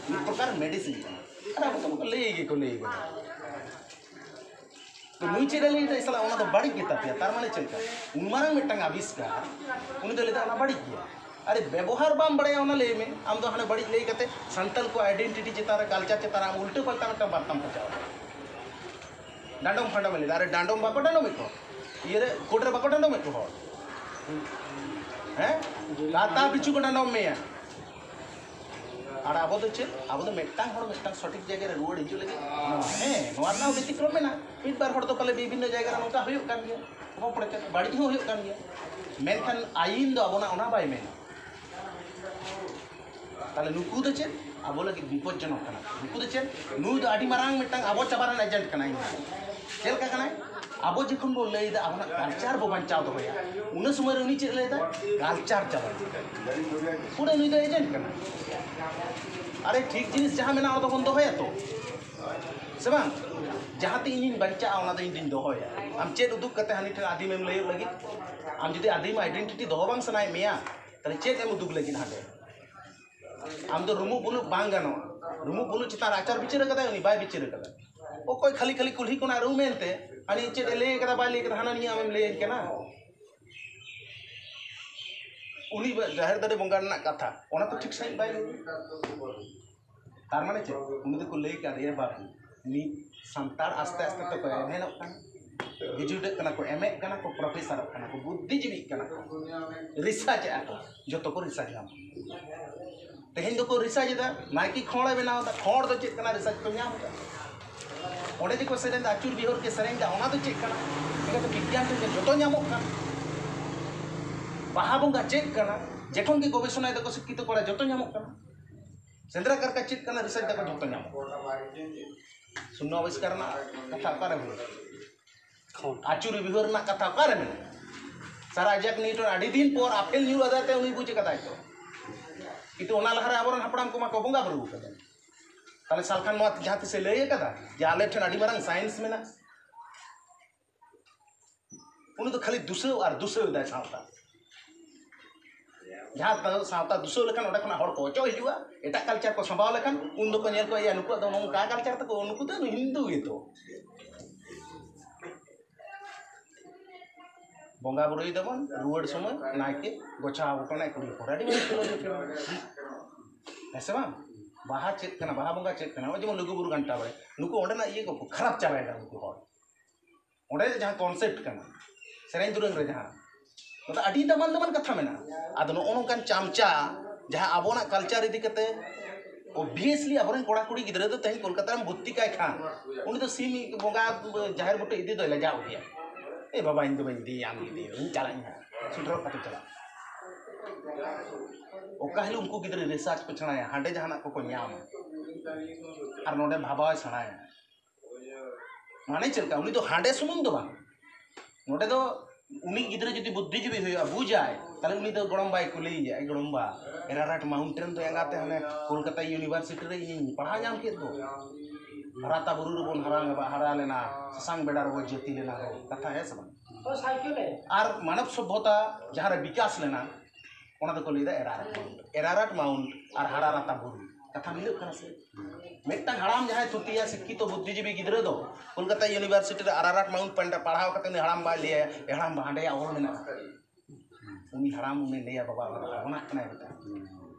ᱢᱤᱫ ᱯᱨᱚᱠᱟᱨ ᱢᱮᱰᱤᱥᱤᱱ ᱠᱟᱱᱟ᱾ ᱟᱨ ᱟᱵᱚ ᱫᱚ ᱵᱟᱠᱚ ᱞᱟᱹᱭ ᱜᱮᱠᱚ ᱞᱟᱹᱭ ᱠᱟᱫᱟ᱾ ᱛᱚ ᱱᱩᱭ ᱪᱮᱫ ᱮ ᱞᱟᱹᱭ ᱫᱟ, ᱥᱟᱞᱟ, ᱚᱱᱟ ᱫᱚ ᱵᱟᱹᱲᱤᱡ ᱜᱮ ᱛᱟᱯᱮᱭᱟ᱾ ᱛᱟᱨ ᱢᱟᱱᱮ ᱪᱮᱫ ᱞᱮᱠᱟ? ᱩᱱ ᱢᱟᱨᱟᱝ ᱢᱤᱫᱴᱟᱝ ᱟᱵᱤᱥᱠᱟᱨ, ᱩᱱᱤ ᱫᱚ ᱞᱟᱹᱭ ᱫᱟ ᱚᱱᱟ ᱵᱟᱹᱲᱤᱡ ᱜᱮᱭᱟ᱾ ᱟᱨᱮ, ᱵᱮᱵᱚᱦᱟᱨ ᱵᱟᱢ ᱵᱟᱲᱟᱭᱟ, ᱚᱱᱟ ᱞᱟᱹᱭ ᱢᱮ᱾ ᱟᱢ ᱫᱚ ᱦᱟᱱᱮ ᱵᱟᱹᱲᱤᱡ ᱞᱟᱹᱭ ᱠᱟᱛᱮ ᱥᱟᱱᱛᱟᱲ ᱠᱚ ᱟᱭᱰᱮᱱᱴᱤᱴᱤ ᱪᱮᱛᱟᱱ ᱨᱮ, ᱠᱟᱞᱪᱟᱨ ᱪᱮᱛᱟᱱ ᱨᱮ ᱟᱢ ᱩᱞᱴᱟᱹ ᱯᱟᱞᱴᱟ ᱢᱤᱫᱴᱟᱝ ᱵᱟᱨᱛᱟᱢ ᱯᱟᱪᱟᱣ ᱫᱟ᱾ ᱰᱟᱸᱰᱚᱢ ᱯᱷᱟᱸᱰᱚᱢ ᱮ ᱞᱟᱹᱭᱫᱟ᱾ ᱟᱨᱮ, ᱰᱟᱸᱰᱚᱢ ᱵᱟᱠᱚ ᱰᱟᱸᱰᱚᱢᱮᱫ ᱠᱚ, ᱤᱭᱟᱹᱨᱮ ᱠᱳᱨᱴ ᱨᱮ ᱵᱟᱠᱚ ᱰᱟᱸᱰᱚᱢᱮᱫ ᱠᱚ ᱦᱚᱲ, ᱦᱮᱸ? ᱠᱟᱛᱷᱟ ᱯᱤᱪᱷᱩ ᱠᱚ ᱰᱟᱸᱰᱚᱢ ᱢᱮᱭᱟ᱾ ᱟᱨ ᱟᱵᱚ ᱫᱚ ᱪᱮᱫ? ᱟᱵᱚ ᱫᱚ ᱢᱤᱫᱴᱟᱝ ᱦᱚᱲ ᱢᱤᱫᱴᱟᱝ ᱥᱚᱴᱷᱤᱠ ᱡᱟᱭᱜᱟ ᱨᱮ ᱨᱩᱣᱟᱹᱲ ᱦᱤᱡᱩᱜ ᱞᱟᱹᱜᱤᱫ, ᱦᱮᱸ, ᱱᱚᱣᱟ ᱨᱮᱱᱟᱜ ᱦᱚᱸ ᱵᱮᱛᱤᱠᱨᱚᱢ ᱢᱮᱱᱟᱜᱼᱟ᱾ ᱢᱤᱫ ᱵᱟᱨ ᱦᱚᱲ ᱫᱚ ᱯᱟᱞᱮ ᱵᱤᱵᱷᱤᱱᱱᱚ ᱡᱟᱭᱜᱟ ᱨᱮ ᱱᱚᱝᱠᱟ ᱦᱩᱭᱩᱜ ᱠᱟᱱ ᱜᱮᱭᱟ, ᱚᱠᱟ ᱠᱚᱨᱮ ᱪᱮᱫ ᱵᱟᱹᱲᱤᱡ ᱦᱚᱸ ᱦᱩᱭᱩᱜ ᱠᱟᱱ ᱜᱮᱭᱟ, ᱢᱮᱱᱠᱷᱟᱱ ᱟᱹᱭᱤᱱ ᱫᱚ ᱟᱵᱚᱱᱟᱜ ᱚᱱᱟ ᱵᱟᱭ ᱢᱮᱱᱟ᱾ ᱛᱟᱦᱞᱮ ᱱᱩᱠᱩ ᱫᱚ ᱪᱮᱫ? ᱟᱵᱚ ᱞᱟᱹᱜᱤᱫ ᱵᱤᱯᱚᱫᱡᱚᱱᱚᱠ ᱠᱟᱱᱟ᱾ ᱱᱩᱠᱩ ᱫᱚ ᱪᱮᱫ? ᱱᱩᱭ ᱫᱚ ᱟᱹᱰᱤ ᱢᱟᱨᱟᱝ ᱢᱤᱫᱴᱟᱝ ᱟᱵᱚ ᱪᱟᱵᱟ ᱨᱮᱱ ᱮᱡᱮᱱᱴ ᱠᱟᱱᱟᱭ᱾ ᱪᱮᱫ ᱞᱮᱠᱟ ᱠᱟᱱᱟᱭ? ᱟᱵᱚ ᱡᱚᱠᱷᱚᱱ ᱵᱚᱱ ᱞᱟᱹᱭᱫᱟ ᱟᱵᱚᱱᱟᱜ ᱠᱟᱞᱪᱟᱨ ᱵᱚ ᱵᱟᱧᱪᱟᱣ ᱫᱚᱦᱚᱭᱟ, ᱩᱱᱟᱹ ᱥᱚᱢᱚᱭ ᱨᱮ ᱩᱱᱤ ᱪᱮᱫ ᱞᱟᱹᱭᱫᱟ? ᱠᱟᱞᱪᱟᱨ ᱪᱟᱵᱟ᱾ ᱯᱩᱨᱟᱹ ᱱᱩᱭ ᱫᱚ ᱮᱡᱮᱱᱴ ᱠᱟᱱᱟᱭ᱾ ᱟᱨᱮ, ᱴᱷᱤᱠ ᱡᱤᱱᱤᱥ ᱡᱟᱦᱟᱸ ᱢᱮᱱᱟᱜᱼᱟ, ᱚᱱᱟ ᱫᱚᱵᱚᱱ ᱫᱚᱦᱚᱭᱟ ᱛᱚ, ᱥᱮ ᱵᱟᱝ? ᱡᱟᱦᱟᱸ ᱛᱮ ᱤᱧᱤᱧ ᱵᱟᱧᱪᱟᱜᱼᱟ, ᱚᱱᱟ ᱫᱚ ᱤᱧ ᱫᱩᱧ ᱫᱚᱦᱚᱭᱟ᱾ ᱟᱢ ᱪᱮᱫ ᱩᱫᱩᱜ ᱠᱟᱛᱮ ᱦᱟᱹᱱᱤ ᱴᱷᱮᱱ ᱟᱹᱫᱤᱢᱮᱢ ᱞᱟᱹᱭᱚᱜ ᱞᱟᱹᱜᱤᱫ? ᱟᱢ ᱡᱩᱫᱤ ᱟᱹᱫᱤᱢ ᱟᱭᱰᱮᱱᱴᱤᱴᱤ ᱫᱚᱦᱚ ᱵᱟᱝ ᱥᱟᱱᱟᱭᱮᱫ ᱢᱮᱭᱟ, ᱛᱟᱦᱞᱮ ᱪᱮᱫ ᱮᱢ ᱩᱫᱩᱜ ᱞᱟᱹᱜᱤᱫ ᱦᱟᱸᱰᱮ? ᱟᱢ ᱫᱚ ᱨᱩᱢᱩᱜ ᱵᱩᱞᱩᱜ ᱵᱟᱝ ᱜᱟᱱᱚᱜᱼᱟ᱾ ᱨᱩᱢᱩᱜ ᱵᱩᱞᱩᱜ ᱪᱮᱛᱟᱱ ᱨᱮ ᱟᱪᱟᱨ ᱵᱤᱪᱟᱹᱨ ᱟᱠᱟᱫᱟᱭ, ᱩᱱᱤ ᱵᱟᱭ ᱵᱤᱪᱟᱹᱨ ᱟᱠᱟᱫᱟ᱾ ᱚᱠᱚᱭ ᱠᱷᱟᱹᱞᱤ ᱠᱷᱟᱹᱞᱤ ᱠᱩᱞᱦᱤ ᱠᱷᱚᱱᱟᱜ ᱨᱩᱢ ᱮᱱᱛᱮ, ᱦᱟᱹᱱᱤ ᱪᱮᱫ ᱮ ᱞᱟᱹᱭ ᱟᱠᱟᱫᱟ ᱵᱟᱭ ᱞᱟᱹᱭ ᱟᱠᱟᱫᱟ, ᱦᱟᱱᱟ ᱱᱤᱭᱟᱹ ᱟᱢᱮᱢ ᱞᱟᱹᱭᱟᱹᱧ ᱠᱟᱱᱟ? ᱩᱱᱤ ᱵᱟ-, ᱡᱟᱦᱮᱨ ᱫᱟᱨᱮ ᱵᱚᱸᱜᱟ ᱨᱮᱱᱟᱜ ᱠᱟᱛᱷᱟ, ᱚᱱᱟ ᱛᱚ ᱴᱷᱤᱠ ᱥᱟᱺᱦᱤᱡ ᱵᱟᱭ ᱞᱟᱹᱭ᱾ ᱛᱟᱨ ᱢᱟᱱᱮ ᱪᱮᱫ? ᱩᱱᱤ ᱫᱚᱠᱚ ᱞᱟᱹᱭ ᱠᱟᱫᱮᱭᱟ ᱵᱟᱹᱵᱩ, ᱢᱤᱫ ᱥᱟᱱᱛᱟᱲ ᱟᱥᱛᱮ ᱟᱥᱛᱮ ᱛᱮᱠᱚ ᱮᱵᱷᱮᱱᱚᱜ ᱠᱟᱱᱟ, ᱜᱨᱮᱡᱩᱭᱮᱴᱚᱜ ᱠᱟᱱᱟ ᱠᱚ, ᱮᱢᱮᱫ ᱠᱟᱱᱟ ᱠᱚ, ᱯᱨᱚᱯᱷᱮᱥᱚᱨᱚᱜ ᱠᱟᱱᱟ ᱠᱚ, ᱵᱩᱫᱽᱫᱷᱤᱡᱤᱵᱤᱜ ᱠᱟᱱᱟ ᱠᱚ, ᱨᱤᱥᱟᱨᱪ ᱮᱫᱼᱟ ᱠᱚ, ᱡᱚᱛᱚ ᱠᱚ ᱨᱤᱥᱟᱨᱪ ᱧᱟᱢ᱾ ᱛᱮᱦᱮᱧ ᱫᱚᱠᱚ ᱨᱤᱥᱟᱨᱪ ᱮᱫᱟ, ᱱᱟᱭᱠᱮ ᱠᱷᱚᱲᱮ ᱵᱮᱱᱟᱣ ᱮᱫᱟ, ᱠᱷᱚᱲ ᱫᱚ ᱪᱮᱫ ᱠᱟᱱᱟ? ᱨᱤᱥᱟᱨᱪ ᱠᱚ ᱧᱟᱢ ᱮᱫᱟ᱾ ᱚᱸᱰᱮ ᱡᱮᱠᱚ ᱥᱮᱨᱮᱧ ᱮᱫᱟ, ᱟᱹᱪᱩᱨ ᱵᱤᱦᱩᱨ ᱜᱮ ᱥᱮᱨᱮᱧ ᱮᱫᱟ, ᱚᱱᱟ ᱫᱚ ᱪᱮᱫ ᱠᱟᱱᱟ? ᱮᱱᱠᱷᱟᱱ ᱫᱚ ᱵᱤᱜᱽᱜᱟᱱ ᱴᱷᱮᱱ ᱜᱮ ᱡᱚᱛᱚ ᱧᱟᱢᱚᱜ ᱠᱟᱱᱟ᱾ ᱵᱟᱦᱟ ᱵᱚᱸᱜᱟ ᱪᱮᱫ ᱠᱟᱱᱟ? ᱡᱚᱠᱷᱚᱱ ᱜᱮ ᱜᱚᱵᱮᱥᱚᱱᱟᱭ ᱫᱟᱠᱚ ᱥᱤᱠᱠᱷᱤᱛᱚ ᱠᱚᱲᱟ, ᱡᱚᱛᱚ ᱧᱟᱢᱚᱜ ᱠᱟᱱᱟ᱾ ᱥᱮᱸᱫᱽᱨᱟ ᱠᱟᱨᱠᱟ ᱪᱮᱫ ᱠᱟᱱᱟ? ᱨᱤᱥᱟᱨᱪ ᱫᱟᱠᱚ, ᱡᱚᱛᱚ ᱧᱟᱢᱚᱜ ᱠᱟᱱᱟ᱾ ᱥᱩᱱᱱᱚ ᱟᱵᱤᱥᱠᱟᱨ ᱨᱮᱱᱟᱜ ᱠᱟᱛᱷᱟ ᱚᱠᱟᱨᱮ ᱦᱩᱭᱩᱜᱼᱟ? ᱠᱷᱚᱸᱰ᱾ ᱟᱹᱪᱩᱨ ᱵᱤᱦᱩᱨ ᱨᱮᱱᱟᱜ ᱠᱟᱛᱷᱟ ᱚᱠᱟᱨᱮ ᱢᱮᱱᱟᱜᱼᱟ? ᱥᱟᱨ ᱟᱭᱡᱟᱠ ᱱᱤᱭᱩᱴᱚᱱ ᱟᱹᱰᱤ ᱫᱤᱱ ᱯᱚᱨ ᱟᱯᱮᱞ ᱧᱩᱨ ᱟᱫᱟᱭ ᱛᱮ ᱩᱱᱤ ᱵᱩᱡᱽ ᱟᱠᱟᱫᱟᱭ ᱛᱚ, ᱠᱤᱱᱛᱩ ᱚᱱᱟ ᱞᱟᱦᱟᱨᱮ ᱟᱵᱚᱨᱮᱱ ᱦᱟᱯᱲᱟᱢ ᱠᱚᱢᱟ ᱠᱚ ᱵᱚᱸᱜᱟ ᱵᱩᱨᱩ ᱟᱠᱟᱫᱟ᱾ ᱛᱟᱦᱞᱮ ᱥᱟᱞᱠᱷᱟᱱ ᱱᱚᱣᱟ ᱡᱟᱦᱟᱸ ᱛᱤᱥᱮ ᱞᱟᱹᱭ ᱟᱠᱟᱫᱟ ᱡᱮ ᱟᱞᱮ ᱴᱷᱮᱱ ᱟᱹᱰᱤ ᱢᱟᱨᱟᱝ ᱥᱟᱭᱮᱱᱥ ᱢᱮᱱᱟᱜᱼᱟ? ᱩᱱᱤ ᱫᱚ ᱠᱷᱟᱹᱞᱤ ᱫᱩᱥᱟᱹᱣ ᱟᱨ ᱫᱩᱥᱟᱹᱣ ᱮᱫᱟᱭ ᱥᱟᱶᱛᱟ᱾ ᱡᱟᱦᱟᱸ ᱫᱚ ᱥᱟᱶᱛᱟ ᱫᱩᱥᱟᱹᱣ ᱞᱮᱠᱷᱟᱱ ᱚᱸᱰᱮ ᱠᱷᱚᱱᱟᱜ ᱦᱚᱲ ᱠᱚ ᱚᱪᱚᱜ ᱦᱤᱡᱩᱜᱼᱟ, ᱮᱴᱟᱜ ᱠᱟᱞᱪᱟᱨ ᱠᱚ ᱥᱟᱢᱵᱟᱣ ᱞᱮᱠᱷᱟᱱ ᱩᱱ ᱫᱚᱠᱚ ᱧᱮᱞ ᱠᱚᱣᱟ, ᱮᱭᱟ, ᱱᱩᱠᱩᱣᱟᱜ ᱫᱚ ᱱᱚᱝᱠᱟ ᱠᱟᱞᱪᱟᱨ ᱛᱟᱠᱚ, ᱱᱩᱠᱩ ᱫᱚ ᱦᱤᱱᱫᱩ ᱜᱮᱛᱚ᱾ ᱵᱚᱸᱜᱟ ᱵᱩᱨᱩᱭ ᱫᱟᱵᱚᱱ, ᱨᱩᱣᱟᱹᱲ ᱥᱚᱢᱚᱭ ᱱᱟᱭᱠᱮ ᱜᱚᱪᱷᱟᱣ ᱟᱵᱚ ᱠᱟᱱᱟᱭ ᱠᱩᱲᱤ ᱦᱚᱯᱚᱱ, ᱟᱹᱰᱤ ᱢᱚᱡᱽ ᱠᱷᱮᱞᱳᱰ ᱠᱚ ᱠᱷᱮᱞᱳᱰ᱾ ᱦᱮᱸ ᱥᱮ ᱵᱟᱝ? ᱵᱟᱦᱟ ᱪᱮᱫ ᱠᱟᱱᱟ, ᱵᱟᱦᱟ ᱵᱚᱸᱜᱟ ᱪᱮᱫ ᱠᱟᱱᱟ, ᱱᱚᱜᱼᱚᱭ ᱡᱮᱢᱚᱱ ᱞᱩᱜᱩᱵᱩᱨᱩ ᱜᱷᱟᱱᱴᱟ ᱵᱟᱲᱮ, ᱱᱩᱠᱩ ᱚᱸᱰᱮᱱᱟᱜ ᱤᱭᱟᱹ ᱠᱚ ᱠᱷᱟᱨᱟᱯ ᱪᱟᱵᱟᱭᱮᱫᱟ ᱱᱩᱠᱩ ᱦᱚᱲ᱾ ᱚᱸᱰᱮ ᱡᱟᱦᱟᱸ ᱠᱚᱱᱥᱮᱯᱴ ᱠᱟᱱᱟ ᱥᱮᱨᱮᱧ ᱫᱩᱨᱟᱹᱝ ᱨᱮ, ᱡᱟᱦᱟᱸ ᱱᱚᱣᱟ ᱫᱚ ᱟᱹᱰᱤ ᱫᱟᱢᱟᱱ ᱫᱟᱢᱟᱱ ᱠᱟᱛᱷᱟ ᱢᱮᱱᱟᱜᱼᱟ᱾ ᱟᱫᱚ ᱱᱚᱜᱼᱚ ᱱᱚᱝᱠᱟᱱ ᱪᱟᱢᱪᱟ ᱡᱟᱦᱟᱸ ᱟᱵᱚᱱᱟᱜ ᱠᱟᱞᱪᱟᱨ ᱤᱫᱤ ᱠᱟᱛᱮ, ᱳᱵᱤᱭᱮᱥᱞᱤ ᱟᱵᱚᱨᱮᱱ ᱠᱚᱲᱟ ᱠᱩᱲᱤ ᱜᱤᱫᱽᱨᱟᱹ ᱫᱚ ᱛᱮᱦᱮᱧ ᱠᱳᱞᱠᱟᱛᱟ ᱨᱮᱢ ᱵᱷᱚᱨᱛᱤ ᱠᱟᱭ ᱠᱷᱟᱱ, ᱩᱱᱤ ᱫᱚ ᱥᱤᱢ ᱵᱚᱸᱜᱟ ᱡᱟᱦᱮᱨ ᱵᱩᱴᱟᱹ ᱤᱫᱤ ᱫᱚᱭ ᱞᱟᱡᱟᱣ ᱜᱮᱭᱟ᱾ "ᱮ ᱵᱟᱵᱟ, ᱤᱧ ᱫᱚ ᱵᱟᱹᱧ ᱤᱫᱤᱭᱟ, ᱟᱢ ᱜᱮ ᱤᱫᱤᱭᱟ, ᱤᱧ ᱪᱟᱞᱟᱜ ᱟᱹᱧ ᱦᱟᱸᱜ, ᱥᱩᱴ ᱦᱚᱨᱚᱜ ᱠᱟᱛᱮ ᱪᱟᱞᱟᱜ ᱢᱮ᱾" ᱚᱠᱟ ᱦᱤᱞᱳᱜ ᱩᱱᱠᱩ ᱜᱤᱫᱽᱨᱟᱹ ᱨᱤᱥᱟᱨᱪ ᱠᱚ ᱥᱮᱬᱟᱭᱟ, ᱦᱟᱸᱰᱮ ᱡᱟᱦᱟᱱᱟᱜ ᱠᱚᱠᱚ ᱧᱟᱢᱟ ᱟᱨ ᱱᱚᱰᱮ ᱵᱷᱟᱵᱟᱣ ᱥᱮᱬᱟᱭᱟ᱾ ᱢᱟᱱᱮ ᱪᱮᱫ ᱞᱮᱠᱟ? ᱩᱱᱤ ᱫᱚ ᱦᱟᱸᱰᱮ ᱥᱩᱢᱩᱝ ᱫᱚ ᱵᱟᱝ, ᱱᱚᱰᱮ ᱫᱚ ᱩᱱᱤ ᱜᱤᱫᱽᱨᱟᱹ ᱡᱩᱫᱤ ᱵᱩᱫᱽᱫᱷᱤᱡᱤᱵᱤ ᱦᱩᱭᱩᱜᱼᱟ, ᱵᱩᱡᱟᱭ, ᱛᱟᱦᱞᱮ ᱩᱱᱤ ᱫᱚ ᱜᱚᱲᱚᱢ ᱵᱟᱭ ᱠᱩᱞᱤᱭᱮᱭᱟ, "ᱮ ᱜᱚᱲᱚᱢ ᱵᱟ, ᱮᱨᱟᱨᱟᱴ ᱢᱟᱣᱩᱱᱴᱮᱱ ᱫᱚ ᱮᱸᱜᱟᱛᱮ ᱦᱟᱱᱮ ᱠᱳᱞᱠᱟᱛᱟ ᱤᱭᱩᱱᱤᱵᱷᱟᱨᱥᱤᱴᱤ ᱨᱮ ᱤᱧᱤᱧ ᱯᱟᱲᱦᱟᱣ ᱧᱟᱢ ᱠᱮᱫ ᱫᱚ, ᱨᱟᱛᱟ ᱵᱩᱨᱩ ᱨᱮᱵᱚᱱ ᱦᱟᱨᱟ, ᱦᱟᱨᱟ ᱞᱮᱱᱟ, ᱥᱟᱥᱟᱝ ᱵᱮᱰᱟ ᱨᱮᱵᱚ ᱡᱟᱹᱛᱤ ᱞᱮᱱᱟ ᱦᱳ", ᱠᱟᱛᱷᱟ ᱦᱮᱸ ᱥᱮ ᱵᱟᱝ? ᱟᱨ ᱢᱟᱱᱚᱵ ᱥᱚᱵᱷᱚᱛᱟ ᱡᱟᱦᱟᱸ ᱨᱮ ᱵᱤᱠᱟᱥ ᱞᱮᱱᱟ, ᱚᱱᱟ ᱫᱚᱠᱚ ᱞᱟᱹᱭᱫᱟ ᱮᱨᱟᱨᱟᱴ ᱢᱟᱣᱩᱱᱴ, ᱮᱨᱟᱨᱟᱴ ᱢᱟᱣᱩᱱᱴ ᱟᱨ ᱦᱟᱨᱟ ᱨᱟᱛᱟ ᱵᱩᱨᱩ, ᱠᱟᱛᱷᱟ ᱢᱤᱞᱟᱹᱜ ᱠᱟᱱᱟ ᱥᱮ? ᱢᱤᱫᱴᱟᱝ ᱦᱟᱲᱟᱢ ᱡᱟᱦᱟᱸᱭ ᱛᱷᱩᱛᱤᱭᱟ, ᱥᱤᱠᱠᱷᱤᱛᱚ ᱵᱩᱫᱽᱫᱷᱤᱡᱤᱵᱤ ᱜᱤᱫᱽᱨᱟᱹ ᱫᱚ ᱠᱳᱞᱠᱟᱛᱟ ᱤᱭᱩᱱᱤᱵᱷᱟᱨᱥᱤᱴᱤ ᱨᱮ ᱟᱨᱟᱨᱟᱴ ᱢᱟᱣᱩᱱᱴ ᱯᱟᱱᱰᱟ ᱯᱟᱲᱦᱟᱣ ᱠᱟᱛᱮ ᱩᱱᱤ ᱦᱟᱲᱟᱢ ᱵᱟᱭ ᱞᱟᱹᱭᱟ, "ᱮ ᱦᱟᱲᱟᱢ ᱵᱟ, ᱦᱟᱸᱰᱮᱭᱟᱜ ᱚᱞ ᱢᱮᱱᱟᱜᱼᱟ"? ᱩᱱᱤ ᱦᱟᱲᱟᱢ ᱩᱱᱤ ᱞᱟᱹᱭᱟ, "ᱵᱟᱵᱟ, ᱚᱱᱟ ᱟᱵᱚᱱᱟᱜ ᱠᱟᱱᱟ ᱵᱮᱴᱟ᱾"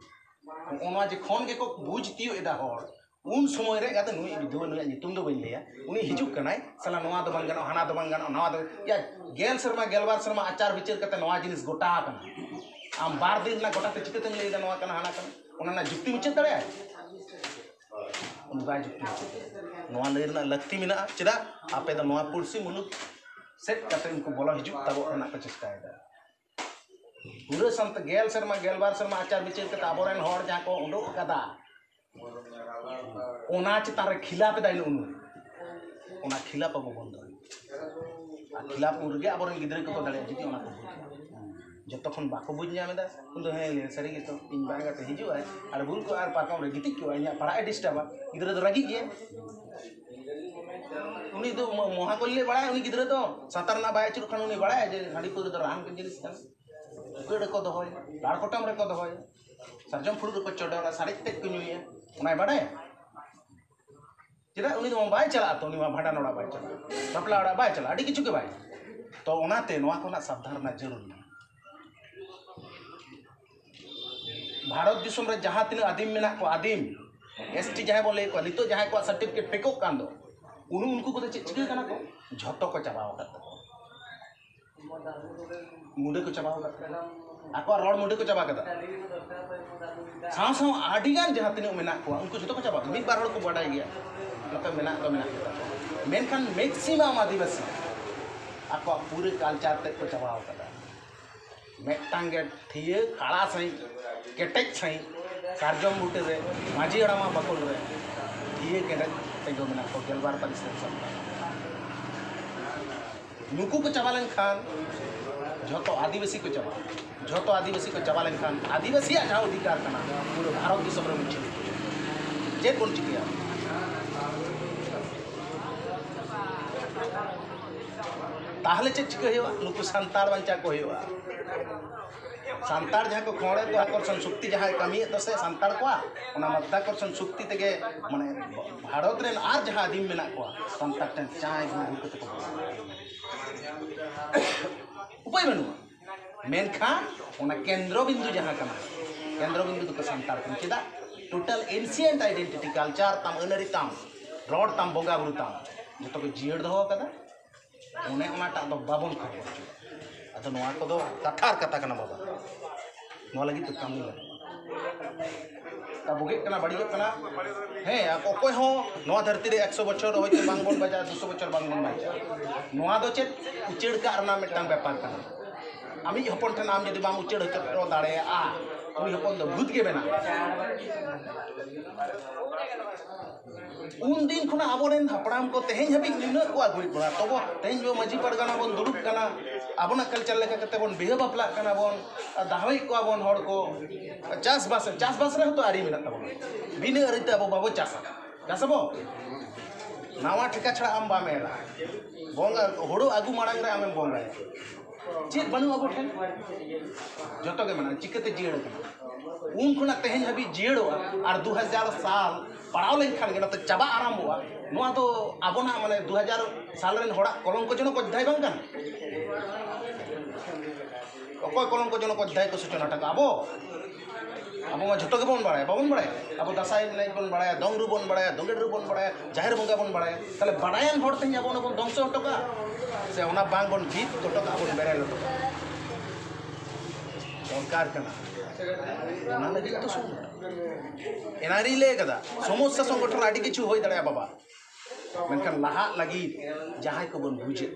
ᱱᱚᱜᱼᱚ ᱱᱚᱣᱟ ᱡᱚᱠᱷᱚᱱ ᱜᱮᱠᱚ ᱵᱩᱡᱽ ᱛᱤᱭᱳᱜ ᱮᱫᱟ ᱦᱚᱲ, ᱩᱱ ᱥᱚᱢᱚᱭ ᱨᱮ ᱟᱫᱚ ᱱᱩᱭ ᱵᱤᱫᱷᱩᱣᱟᱹ, ᱱᱩᱭᱟᱜ ᱧᱩᱛᱩᱢ ᱫᱚ ᱵᱟᱹᱧ ᱞᱟᱹᱭᱟ, ᱩᱱᱤ ᱦᱤᱡᱩᱜ ᱠᱟᱱᱟᱭ, "ᱥᱟᱞᱟ, ᱱᱚᱣᱟ ᱫᱚ ᱵᱟᱝ ᱜᱟᱱᱚᱜᱼᱟ, ᱦᱟᱱᱟ ᱫᱚ ᱵᱟᱝ ᱜᱟᱱᱚᱜᱼᱟ, ᱱᱚᱣᱟ ᱫᱚ", ᱭᱟ, ᱜᱮᱞ ᱥᱮᱨᱢᱟ, ᱜᱮᱞᱵᱟᱨ ᱥᱮᱨᱢᱟ ᱟᱪᱟᱨ ᱵᱤᱪᱟᱹᱨ ᱠᱟᱛᱮ ᱱᱚᱣᱟ ᱡᱤᱱᱤᱥ ᱜᱚᱴᱟ ᱟᱠᱟᱱᱟ᱾ ᱟᱢ ᱵᱟᱨ ᱫᱤᱱ ᱨᱮᱱᱟᱜ ᱜᱚᱴᱟ ᱛᱮ ᱪᱤᱠᱟᱹᱛᱮᱢ ᱞᱟᱹᱭ ᱮᱫᱟ ᱱᱚᱣᱟ ᱠᱟᱱᱟ, ᱦᱟᱱᱟ ᱠᱟᱱᱟ? ᱚᱱᱟ ᱨᱮᱱᱟᱜ ᱡᱩᱠᱛᱤ ᱢᱩᱪᱟᱹᱫ ᱫᱟᱲᱮᱭᱟᱜᱼᱟ? ᱩᱱᱤ ᱵᱟᱭ ᱡᱩᱠᱛᱤ ᱢᱩᱪᱟᱹᱫ ᱫᱟᱲᱮᱭᱟᱜᱼᱟ᱾ ᱱᱚᱣᱟ ᱞᱟᱹᱭ ᱨᱮᱱᱟᱜ ᱞᱟᱹᱠᱛᱤ ᱢᱮᱱᱟᱜᱼᱟ, ᱪᱮᱫᱟᱜ ᱟᱯᱮ ᱫᱚ ᱱᱚᱣᱟ ᱯᱩᱲᱥᱤ ᱢᱩᱞᱩᱠ ᱥᱮᱫ ᱠᱟᱛᱮ ᱩᱱᱠᱩ ᱵᱚᱞᱚ ᱦᱤᱡᱩᱜ ᱛᱟᱵᱚᱜ ᱨᱮᱱᱟᱜ ᱯᱮ ᱪᱮᱥᱴᱟᱭᱮᱫᱟ? ᱯᱩᱨᱟᱹ ᱥᱟᱱᱛ-, ᱜᱮᱞ ᱥᱮᱨᱢᱟ, ᱜᱮᱞᱵᱟᱨ ᱥᱮᱨᱢᱟ ᱟᱪᱟᱨ ᱵᱤᱪᱟᱹᱨ ᱠᱟᱛᱮ ᱟᱵᱚᱨᱮᱱ ᱦᱚᱲ ᱡᱟᱦᱟᱸ ᱠᱚ ᱩᱰᱩᱠ ᱟᱠᱟᱫᱟ, ᱚᱱᱟ ᱪᱮᱛᱟᱱ ᱨᱮ ᱠᱷᱤᱞᱟᱯ ᱮᱫᱟᱭ ᱱᱩᱜᱼᱩ ᱱᱩᱭ᱾ ᱚᱱᱟ ᱠᱷᱤᱞᱟᱯ ᱟᱵᱚ ᱵᱚᱱᱫᱚ ᱦᱩᱭᱩᱜᱼᱟ᱾ ᱟᱨ ᱠᱷᱤᱞᱟᱯ ᱩᱱ ᱨᱮᱜᱮ ᱟᱵᱚᱨᱮᱱ ᱜᱤᱫᱽᱨᱟᱹ ᱠᱚᱠᱚ ᱫᱟᱲᱮᱭᱟᱜᱼᱟ, ᱡᱩᱫᱤ ᱚᱱᱟ ᱠᱚ ᱵᱩᱡᱽ ᱧᱟᱢᱟ᱾ ᱡᱚᱛᱚ ᱠᱷᱚᱱ ᱵᱟᱠᱚ ᱵᱩᱡᱽ ᱧᱟᱢ ᱮᱫᱟ, ᱩᱱ ᱫᱚ ᱦᱮᱸ, ᱥᱟᱹᱨᱤ ᱜᱮᱛᱚ, ᱤᱧ ᱵᱟᱝ ᱠᱟᱛᱮ ᱦᱤᱡᱩᱜ ᱟᱭ ᱟᱨ ᱵᱩᱞ ᱠᱚ ᱟᱨ ᱯᱟᱨᱠᱚᱢ ᱨᱮ ᱜᱤᱛᱤᱡ ᱠᱚᱜᱼᱟ, ᱤᱧᱟᱹᱜ ᱯᱟᱲᱦᱟᱜ ᱮ ᱰᱤᱥᱴᱟᱵᱟ᱾ ᱜᱤᱫᱽᱨᱟᱹ ᱫᱚ ᱨᱟᱹᱜᱤ ᱜᱮᱭᱟ᱾ ᱩᱱᱤ ᱫᱚ ᱢᱚ-, ᱢᱚᱦᱟ ᱠᱚᱞᱞᱮ ᱵᱟᱲᱟᱭᱟ, ᱩᱱᱤ ᱜᱤᱫᱽᱨᱟᱹ ᱫᱚ ᱥᱟᱶᱛᱟ ᱨᱮᱱᱟᱜ ᱵᱟᱭ ᱟᱹᱪᱩᱨᱚᱜ ᱠᱷᱟᱱ ᱩᱱᱤ ᱵᱟᱲᱟᱭᱟ ᱡᱮ ᱦᱟᱺᱰᱤ ᱯᱟᱹᱣᱨᱟᱹ ᱫᱚ ᱨᱟᱱ ᱡᱤᱱᱤᱥ ᱠᱟᱱᱟ᱾ ᱪᱩᱠᱟᱹᱲ ᱨᱮᱠᱚ ᱫᱚᱦᱚᱭᱟ, ᱞᱟᱲ ᱠᱚᱴᱟᱢ ᱨᱮᱠᱚ ᱫᱚᱦᱚᱭᱟ, ᱥᱟᱨᱡᱚᱢ ᱯᱷᱩᱲᱩᱜ ᱨᱮᱠᱚ ᱪᱚᱰᱚᱨᱟ, ᱥᱟᱨᱮᱡ ᱛᱮᱫ ᱠᱚ ᱧᱩᱭᱟ᱾ ᱚᱱᱟᱭ ᱵᱟᱲᱟᱭᱟ? ᱪᱮᱫᱟᱜ ᱩᱱᱤ ᱫᱚ ᱵᱟᱭ ᱪᱟᱞᱟᱜᱼᱟ ᱛᱚ, ᱩᱱᱤ ᱢᱟ ᱵᱷᱟᱸᱰᱟᱱ ᱚᱲᱟᱜ ᱵᱟᱭ ᱪᱟᱞᱟᱜᱼᱟ, ᱵᱟᱯᱞᱟ ᱚᱲᱟᱜ ᱵᱟᱭ ᱪᱟᱞᱟᱜᱼᱟ, ᱟᱹᱰᱤ ᱠᱤᱪᱷᱩ ᱜᱮ ᱵᱟᱭ᱾ ᱛᱚ ᱚᱱᱟᱛᱮ ᱱᱚᱣᱟ ᱠᱷᱚᱱᱟᱜ ᱥᱟᱵᱫᱷᱟᱱ ᱨᱮᱱᱟᱜ ᱡᱟᱹᱨᱩᱲ ᱢᱮᱱᱟᱜᱼᱟ᱾ ᱵᱷᱟᱨᱚᱛ ᱫᱤᱥᱚᱢ ᱨᱮ ᱡᱟᱦᱟᱸ ᱛᱤᱱᱟᱹᱜ ᱟᱹᱫᱤᱢ ᱢᱮᱱᱟᱜ ᱠᱚᱣᱟ, ᱟᱹᱫᱤᱢ, ᱮᱥ ᱴᱤ ᱡᱟᱦᱟᱸᱭ ᱵᱚᱱ ᱞᱟᱹᱭ ᱠᱚᱣᱟ, ᱱᱤᱛᱚᱜ ᱡᱟᱦᱟᱸᱭ ᱠᱚᱣᱟᱜ ᱥᱟᱨᱴᱤᱯᱷᱤᱠᱮᱴ ᱯᱷᱮᱠᱚᱜ ᱠᱟᱱ ᱫᱚ, ᱩᱱᱩ ᱩᱱᱠᱩ ᱠᱚᱫᱚ ᱪᱮᱫ ᱪᱤᱠᱟᱹ ᱠᱟᱱᱟ ᱠᱚ? ᱡᱷᱚᱛᱚ ᱠᱚ ᱪᱟᱵᱟᱣ ᱟᱠᱟᱫ ᱛᱟᱠᱚᱣᱟ᱾ ᱢᱩᱰᱟᱹ ᱠᱚ ᱪᱟᱵᱟᱣ ᱟᱠᱟᱫ ᱠᱚᱣᱟ᱾ ᱟᱠᱚᱣᱟᱜ ᱨᱚᱲ ᱢᱩᱰᱟᱹ ᱠᱚ ᱪᱟᱵᱟ ᱠᱟᱫᱟ᱾ ᱥᱟᱶ ᱥᱟᱶ ᱟᱹᱰᱤ ᱜᱟᱱ ᱡᱟᱦᱟᱸ ᱛᱤᱱᱟᱹᱜ ᱢᱮᱱᱟᱜ ᱠᱚᱣᱟ, ᱩᱱᱠᱩ ᱡᱷᱚᱛᱚ ᱠᱚ ᱪᱟᱵᱟ ᱠᱟᱫᱟ᱾ ᱢᱤᱫ ᱵᱟᱨ ᱦᱚᱲ ᱠᱚ ᱵᱟᱰᱟᱭ ᱜᱮᱭᱟ, ᱱᱚᱛᱮ ᱢᱮᱱᱟᱜ ᱫᱚ ᱢᱮᱱᱟᱜ ᱠᱚᱛᱟ ᱠᱚᱣᱟ᱾ ᱢᱮᱱᱠᱷᱟᱱ ᱢᱮᱠᱥᱤᱢᱟᱢ ᱟᱹᱫᱤᱵᱟᱹᱥᱤ ᱟᱠᱚᱣᱟᱜ ᱯᱩᱨᱟᱹ ᱠᱟᱞᱪᱟᱨ ᱛᱮᱫ ᱠᱚ ᱪᱟᱵᱟᱣ ᱠᱟᱫᱟ᱾ ᱢᱤᱫᱴᱟᱝ ᱜᱮ ᱴᱷᱤᱭᱟᱹ ᱠᱷᱟᱲᱟ ᱥᱟᱺᱦᱤᱡ, ᱠᱮᱴᱮᱡ ᱥᱟᱺᱦᱤᱡ, ᱥᱟᱨᱡᱚᱢ ᱵᱩᱴᱟᱹ ᱨᱮ, ᱢᱟᱹᱡᱷᱤ ᱦᱟᱲᱟᱢᱟᱜ ᱵᱟᱠᱷᱳᱞ ᱨᱮ ᱴᱷᱤᱭᱟᱹ ᱠᱮᱴᱮᱡ ᱛᱮᱜᱮ ᱢᱮᱱᱟᱜ ᱠᱚ ᱜᱮᱞᱵᱟᱨ ᱯᱟᱹᱨᱤᱥ ᱨᱮᱱ ᱥᱟᱱᱛᱟᱲ᱾ ᱱᱩᱠᱩ ᱠᱚ ᱪᱟᱵᱟ ᱞᱮᱱᱠᱷᱟᱱ ᱡᱷᱚᱛᱚ ᱟᱹᱫᱤᱵᱟᱹᱥᱤ ᱠᱚ ᱪᱟᱵᱟᱜᱼᱟ, ᱡᱷᱚᱛᱚ ᱟᱹᱫᱤᱵᱟᱹᱥᱤ ᱠᱚ ᱪᱟᱵᱟ ᱞᱮᱱᱠᱷᱟᱱ ᱟᱹᱫᱤᱵᱟᱹᱥᱤᱭᱟᱜ ᱡᱟᱦᱟᱸ ᱚᱫᱷᱤᱠᱟᱨ ᱠᱟᱱᱟ ᱯᱩᱨᱟᱹ ᱵᱷᱟᱨᱚᱛ ᱫᱤᱥᱚᱢ ᱨᱮ ᱢᱩᱪᱟᱹᱫ᱾ ᱪᱮᱫ ᱵᱚᱱ ᱪᱤᱠᱟᱹᱭᱟ? ᱛᱟᱦᱚᱞᱮ ᱪᱮᱫ ᱪᱤᱠᱟᱹ ᱦᱩᱭᱩᱜᱼᱟ? ᱱᱩᱠᱩ ᱥᱟᱱᱛᱟᱲ ᱵᱟᱧᱪᱟᱣ ᱠᱚ ᱦᱩᱭᱩᱜᱼᱟ᱾ ᱥᱟᱱᱛᱟᱲ ᱡᱟᱦᱟᱸ ᱠᱚ ᱠᱷᱚᱲᱮ ᱫᱚ ᱟᱠᱚᱨᱥᱚᱱ ᱥᱚᱠᱛᱤ ᱡᱟᱦᱟᱸᱭ ᱠᱟᱹᱢᱤᱭᱮᱫ ᱫᱚ ᱥᱮ ᱥᱟᱱᱛᱟᱲ ᱠᱚᱣᱟᱜ, ᱚᱱᱟ ᱢᱟᱫᱽᱫᱷᱟᱠᱚᱨᱥᱚᱱ ᱥᱚᱠᱛᱤ ᱛᱮᱜᱮ ᱢᱟᱱᱮ ᱵᱷᱟᱨᱚᱛ ᱨᱮᱱ ᱟᱨ ᱡᱟᱦᱟᱸ ᱟᱹᱫᱤᱢ ᱢᱮᱱᱟᱜ ᱠᱚᱣᱟ ᱥᱟᱱᱛᱟᱲ ᱴᱷᱮᱱ ᱪᱟᱭ ᱜᱩᱲ ᱜᱩᱲ ᱠᱟᱛᱮ ᱠᱚ ᱵᱚᱞᱚᱱᱟ᱾ ᱩᱯᱟᱹᱭ ᱵᱟᱹᱱᱩᱜᱼᱟ᱾ ᱢᱮᱱᱠᱷᱟᱱ ᱚᱱᱟ ᱠᱮᱱᱫᱨᱚ ᱵᱤᱱᱫᱩ ᱡᱟᱦᱟᱸ ᱠᱟᱱᱟ, ᱠᱮᱱᱫᱨᱚ ᱵᱤᱱᱫᱩ ᱫᱚᱠᱚ ᱥᱟᱱᱛᱟᱲ ᱠᱟᱱᱟ᱾ ᱪᱮᱫᱟᱜ? ᱴᱳᱴᱟᱞ ᱮᱱᱥᱤᱭᱮᱱᱴ ᱟᱭᱰᱮᱱᱴᱤᱴᱤ, ᱠᱟᱞᱪᱟᱨ ᱛᱟᱢ, ᱟᱹᱱ ᱟᱹᱨᱤ ᱛᱟᱢ, ᱨᱚᱲ ᱛᱟᱢ, ᱵᱚᱸᱜᱟ ᱵᱩᱨᱩ ᱛᱟᱢ, ᱡᱚᱛᱚ ᱠᱚ ᱡᱤᱭᱟᱹᱲ ᱫᱚᱦᱚ ᱟᱠᱟᱫᱟ᱾ ᱚᱱᱮ ᱚᱱᱟᱴᱟᱜ ᱫᱚ ᱵᱟᱵᱚᱱ ᱠᱷᱚᱵᱚᱨ ᱦᱚᱪᱚᱭᱟ᱾ ᱟᱫᱚ ᱱᱚᱣᱟ ᱠᱚᱫᱚ ᱠᱟᱛᱷᱟ ᱟᱨ ᱠᱟᱛᱷᱟ ᱠᱟᱱᱟ ᱵᱟᱵᱟ, ᱱᱚᱣᱟ ᱞᱟᱹᱜᱤᱫ ᱫᱚ ᱠᱟᱹᱢᱤ ᱞᱟᱜᱟᱜᱼᱟ᱾ ᱚᱠᱟ ᱵᱩᱜᱤᱜ ᱠᱟᱱᱟ, ᱵᱟᱹᱲᱤᱡᱚᱜ ᱠᱟᱱᱟ, ᱦᱮᱸ, ᱚᱠᱚᱭ ᱦᱚᱸ ᱱᱚᱣᱟ ᱫᱷᱟᱹᱨᱛᱤ ᱨᱮ ᱮᱠᱥᱚ ᱵᱚᱪᱷᱚᱨ ᱦᱚᱭᱛᱳ ᱵᱟᱝᱵᱚᱱ ᱵᱟᱧᱪᱟᱜᱼᱟ, ᱫᱩᱥᱚ ᱵᱚᱪᱷᱚᱨ ᱵᱟᱝᱵᱚᱱ ᱵᱟᱧᱪᱟᱜᱼᱟ᱾ ᱱᱚᱣᱟ ᱫᱚ ᱪᱮᱫ ᱩᱪᱟᱹᱲ ᱠᱟᱜ ᱨᱮᱱᱟᱜ ᱢᱤᱫᱴᱟᱝ ᱵᱮᱯᱟᱨ ᱠᱟᱱᱟ᱾ ᱟᱢᱤᱡ ᱦᱚᱯᱚᱱ ᱴᱷᱮᱱ ᱟᱢ ᱡᱩᱫᱤ ᱵᱟᱢ ᱩᱪᱟᱹᱲ ᱦᱚᱪᱚ ᱫᱟᱲᱮᱭᱟᱜᱼᱟ, ᱩᱱᱤ ᱦᱚᱯᱚᱱ ᱫᱚ ᱵᱷᱩᱛ ᱜᱮ ᱵᱮᱱᱟᱜᱼᱟ᱾ ᱩᱱ ᱫᱤᱱ ᱠᱷᱚᱱᱟᱜ ᱟᱵᱚᱨᱮᱱ ᱦᱟᱯᱲᱟᱢ ᱠᱚ ᱛᱮᱦᱮᱧ ᱦᱟᱹᱵᱤᱡ ᱱᱩᱱᱟᱹᱜ ᱠᱚ ᱟᱹᱜᱩᱭᱮᱫ ᱵᱚᱱᱟ᱾ ᱛᱚᱵᱚ ᱛᱮᱦᱮᱧ ᱵᱚ ᱢᱟᱹᱡᱷᱤ ᱯᱟᱨᱜᱟᱱᱟ ᱵᱚᱱ ᱫᱩᱲᱩᱵ ᱠᱟᱱᱟ, ᱟᱵᱚᱱᱟᱜ ᱠᱟᱞᱪᱟᱨ ᱞᱮᱠᱟ ᱠᱟᱛᱮ ᱵᱚᱱ ᱵᱤᱦᱟᱹ ᱵᱟᱯᱞᱟᱜ ᱠᱟᱱᱟ ᱵᱚᱱ, ᱫᱟᱦᱚᱭᱮᱫ ᱠᱚᱣᱟ ᱵᱚᱱ ᱦᱚᱲ ᱠᱚ᱾ ᱪᱟᱥᱵᱟᱥ, ᱪᱟᱥᱵᱟᱥ ᱨᱮᱦᱚᱸ ᱛᱚ ᱟᱹᱨᱤ ᱢᱮᱱᱟᱜ ᱛᱟᱵᱚᱱᱟ᱾ ᱵᱤᱱᱟᱹ ᱟᱹᱨᱤᱛᱮ ᱟᱵᱚ ᱵᱟᱵᱚ ᱪᱟᱥᱟ᱾ ᱪᱟᱥ ᱟᱵᱚ? ᱱᱟᱣᱟ ᱴᱷᱮᱠᱟ ᱪᱷᱟᱲᱟ ᱟᱢ ᱵᱟᱢ ᱮᱨᱟ᱾ ᱵᱚᱸᱜᱟ, ᱦᱩᱲᱩ ᱟᱹᱜᱩ ᱢᱟᱲᱟᱝ ᱨᱮ ᱟᱢᱮᱢ ᱵᱚᱸᱜᱟᱭᱟ᱾ ᱪᱮᱫ ᱵᱟᱹᱱᱩᱜ ᱟᱵᱚ ᱴᱷᱮᱱ? ᱡᱚᱛᱚ ᱜᱮ ᱢᱮᱱᱟᱜᱼᱟ᱾ ᱪᱤᱠᱟᱹᱛᱮ ᱡᱤᱭᱟᱹᱲ ᱠᱟᱱᱟ? ᱩᱱ ᱠᱷᱚᱱᱟᱜ ᱛᱮᱦᱮᱧ ᱦᱟᱹᱵᱤᱡ ᱡᱤᱭᱟᱹᱲᱚᱜᱼᱟ᱾ ᱟᱨ ᱫᱩ ᱦᱟᱡᱟᱨ ᱥᱟᱞ ᱯᱟᱲᱟᱣ ᱞᱮᱱᱠᱷᱟᱱ ᱜᱮ ᱱᱚᱛᱮ ᱪᱟᱵᱟ ᱟᱨᱟᱢᱵᱷᱚᱜᱼᱟ᱾ ᱱᱚᱣᱟ ᱫᱚ ᱟᱵᱚᱱᱟᱜ, ᱢᱟᱱᱮ, ᱫᱩ ᱦᱟᱡᱟᱨ ᱥᱟᱞ ᱨᱮᱱ ᱦᱚᱲᱟᱜ ᱠᱚᱞᱚᱝᱠᱚ ᱡᱚᱱᱚᱠ ᱚᱫᱽᱫᱷᱟᱭ ᱵᱟᱝ ᱠᱟᱱᱟ? ᱚᱠᱚᱭ ᱠᱚᱞᱚᱝᱠᱚ ᱡᱚᱱᱚᱠ ᱚᱫᱽᱫᱷᱟᱭ ᱠᱚ ᱥᱩᱪᱚᱱᱟ ᱦᱚᱴᱚ ᱠᱟᱜᱼᱟ? ᱟᱵᱚ᱾ ᱟᱵᱚ ᱢᱟ ᱡᱷᱚᱛᱚ ᱜᱮᱵᱚᱱ ᱵᱟᱲᱟᱭᱟ, ᱵᱟᱵᱚᱱ ᱵᱟᱲᱟᱭᱟ? ᱟᱵᱚ ᱫᱟᱸᱥᱟᱭ ᱮᱱᱮᱡ ᱵᱚᱱ ᱵᱟᱲᱟᱭᱟ, ᱫᱚᱝ ᱨᱩ ᱵᱚᱱ ᱵᱟᱲᱟᱭᱟ, ᱫᱚᱜᱮᱲ ᱨᱩ ᱵᱚᱱ ᱵᱟᱲᱟᱭᱟ, ᱡᱟᱦᱮᱨ ᱵᱚᱸᱜᱟ ᱵᱚᱱ ᱵᱟᱲᱟᱭᱟ᱾ ᱛᱟᱦᱞᱮ ᱵᱟᱲᱟᱭᱟᱱ ᱦᱚᱲ ᱛᱮᱦᱮᱧ ᱟᱵᱚ ᱚᱱᱟ ᱵᱚᱱ ᱫᱷᱚᱝᱥᱚ ᱦᱚᱴᱚ ᱠᱟᱜᱼᱟ, ᱥᱮ ᱚᱱᱟ ᱵᱟᱝ ᱵᱚᱱ ᱵᱤᱫ ᱦᱚᱴᱚ ᱠᱟᱜᱼᱟ, ᱵᱚᱱ ᱵᱮᱨᱮᱞ ᱦᱚᱴᱚ ᱠᱟᱜᱼᱟ? ᱫᱚᱨᱠᱟᱨ ᱠᱟᱱᱟ᱾ ᱚᱱᱟ ᱞᱟᱹᱜᱤᱫ ᱛᱚ ᱥᱚᱝᱜᱚᱴᱷᱚᱱ᱾ ᱮᱱᱟᱝ ᱨᱤᱧ ᱞᱟᱹᱭ ᱠᱟᱫᱟ, ᱥᱚᱢᱚᱥᱥᱟ ᱥᱚᱝᱜᱚᱴᱷᱚᱱ ᱟᱹᱰᱤ ᱠᱤᱪᱷᱩ ᱦᱩᱭ ᱫᱟᱲᱮᱭᱟᱜᱼᱟ ᱵᱟᱵᱟ, ᱢᱮᱱᱠᱷᱟᱱ ᱞᱟᱦᱟᱜ ᱞᱟᱹᱜᱤᱫ ᱡᱟᱦᱟᱸᱭ ᱠᱚᱵᱚᱱ ᱵᱩᱡᱮᱫ,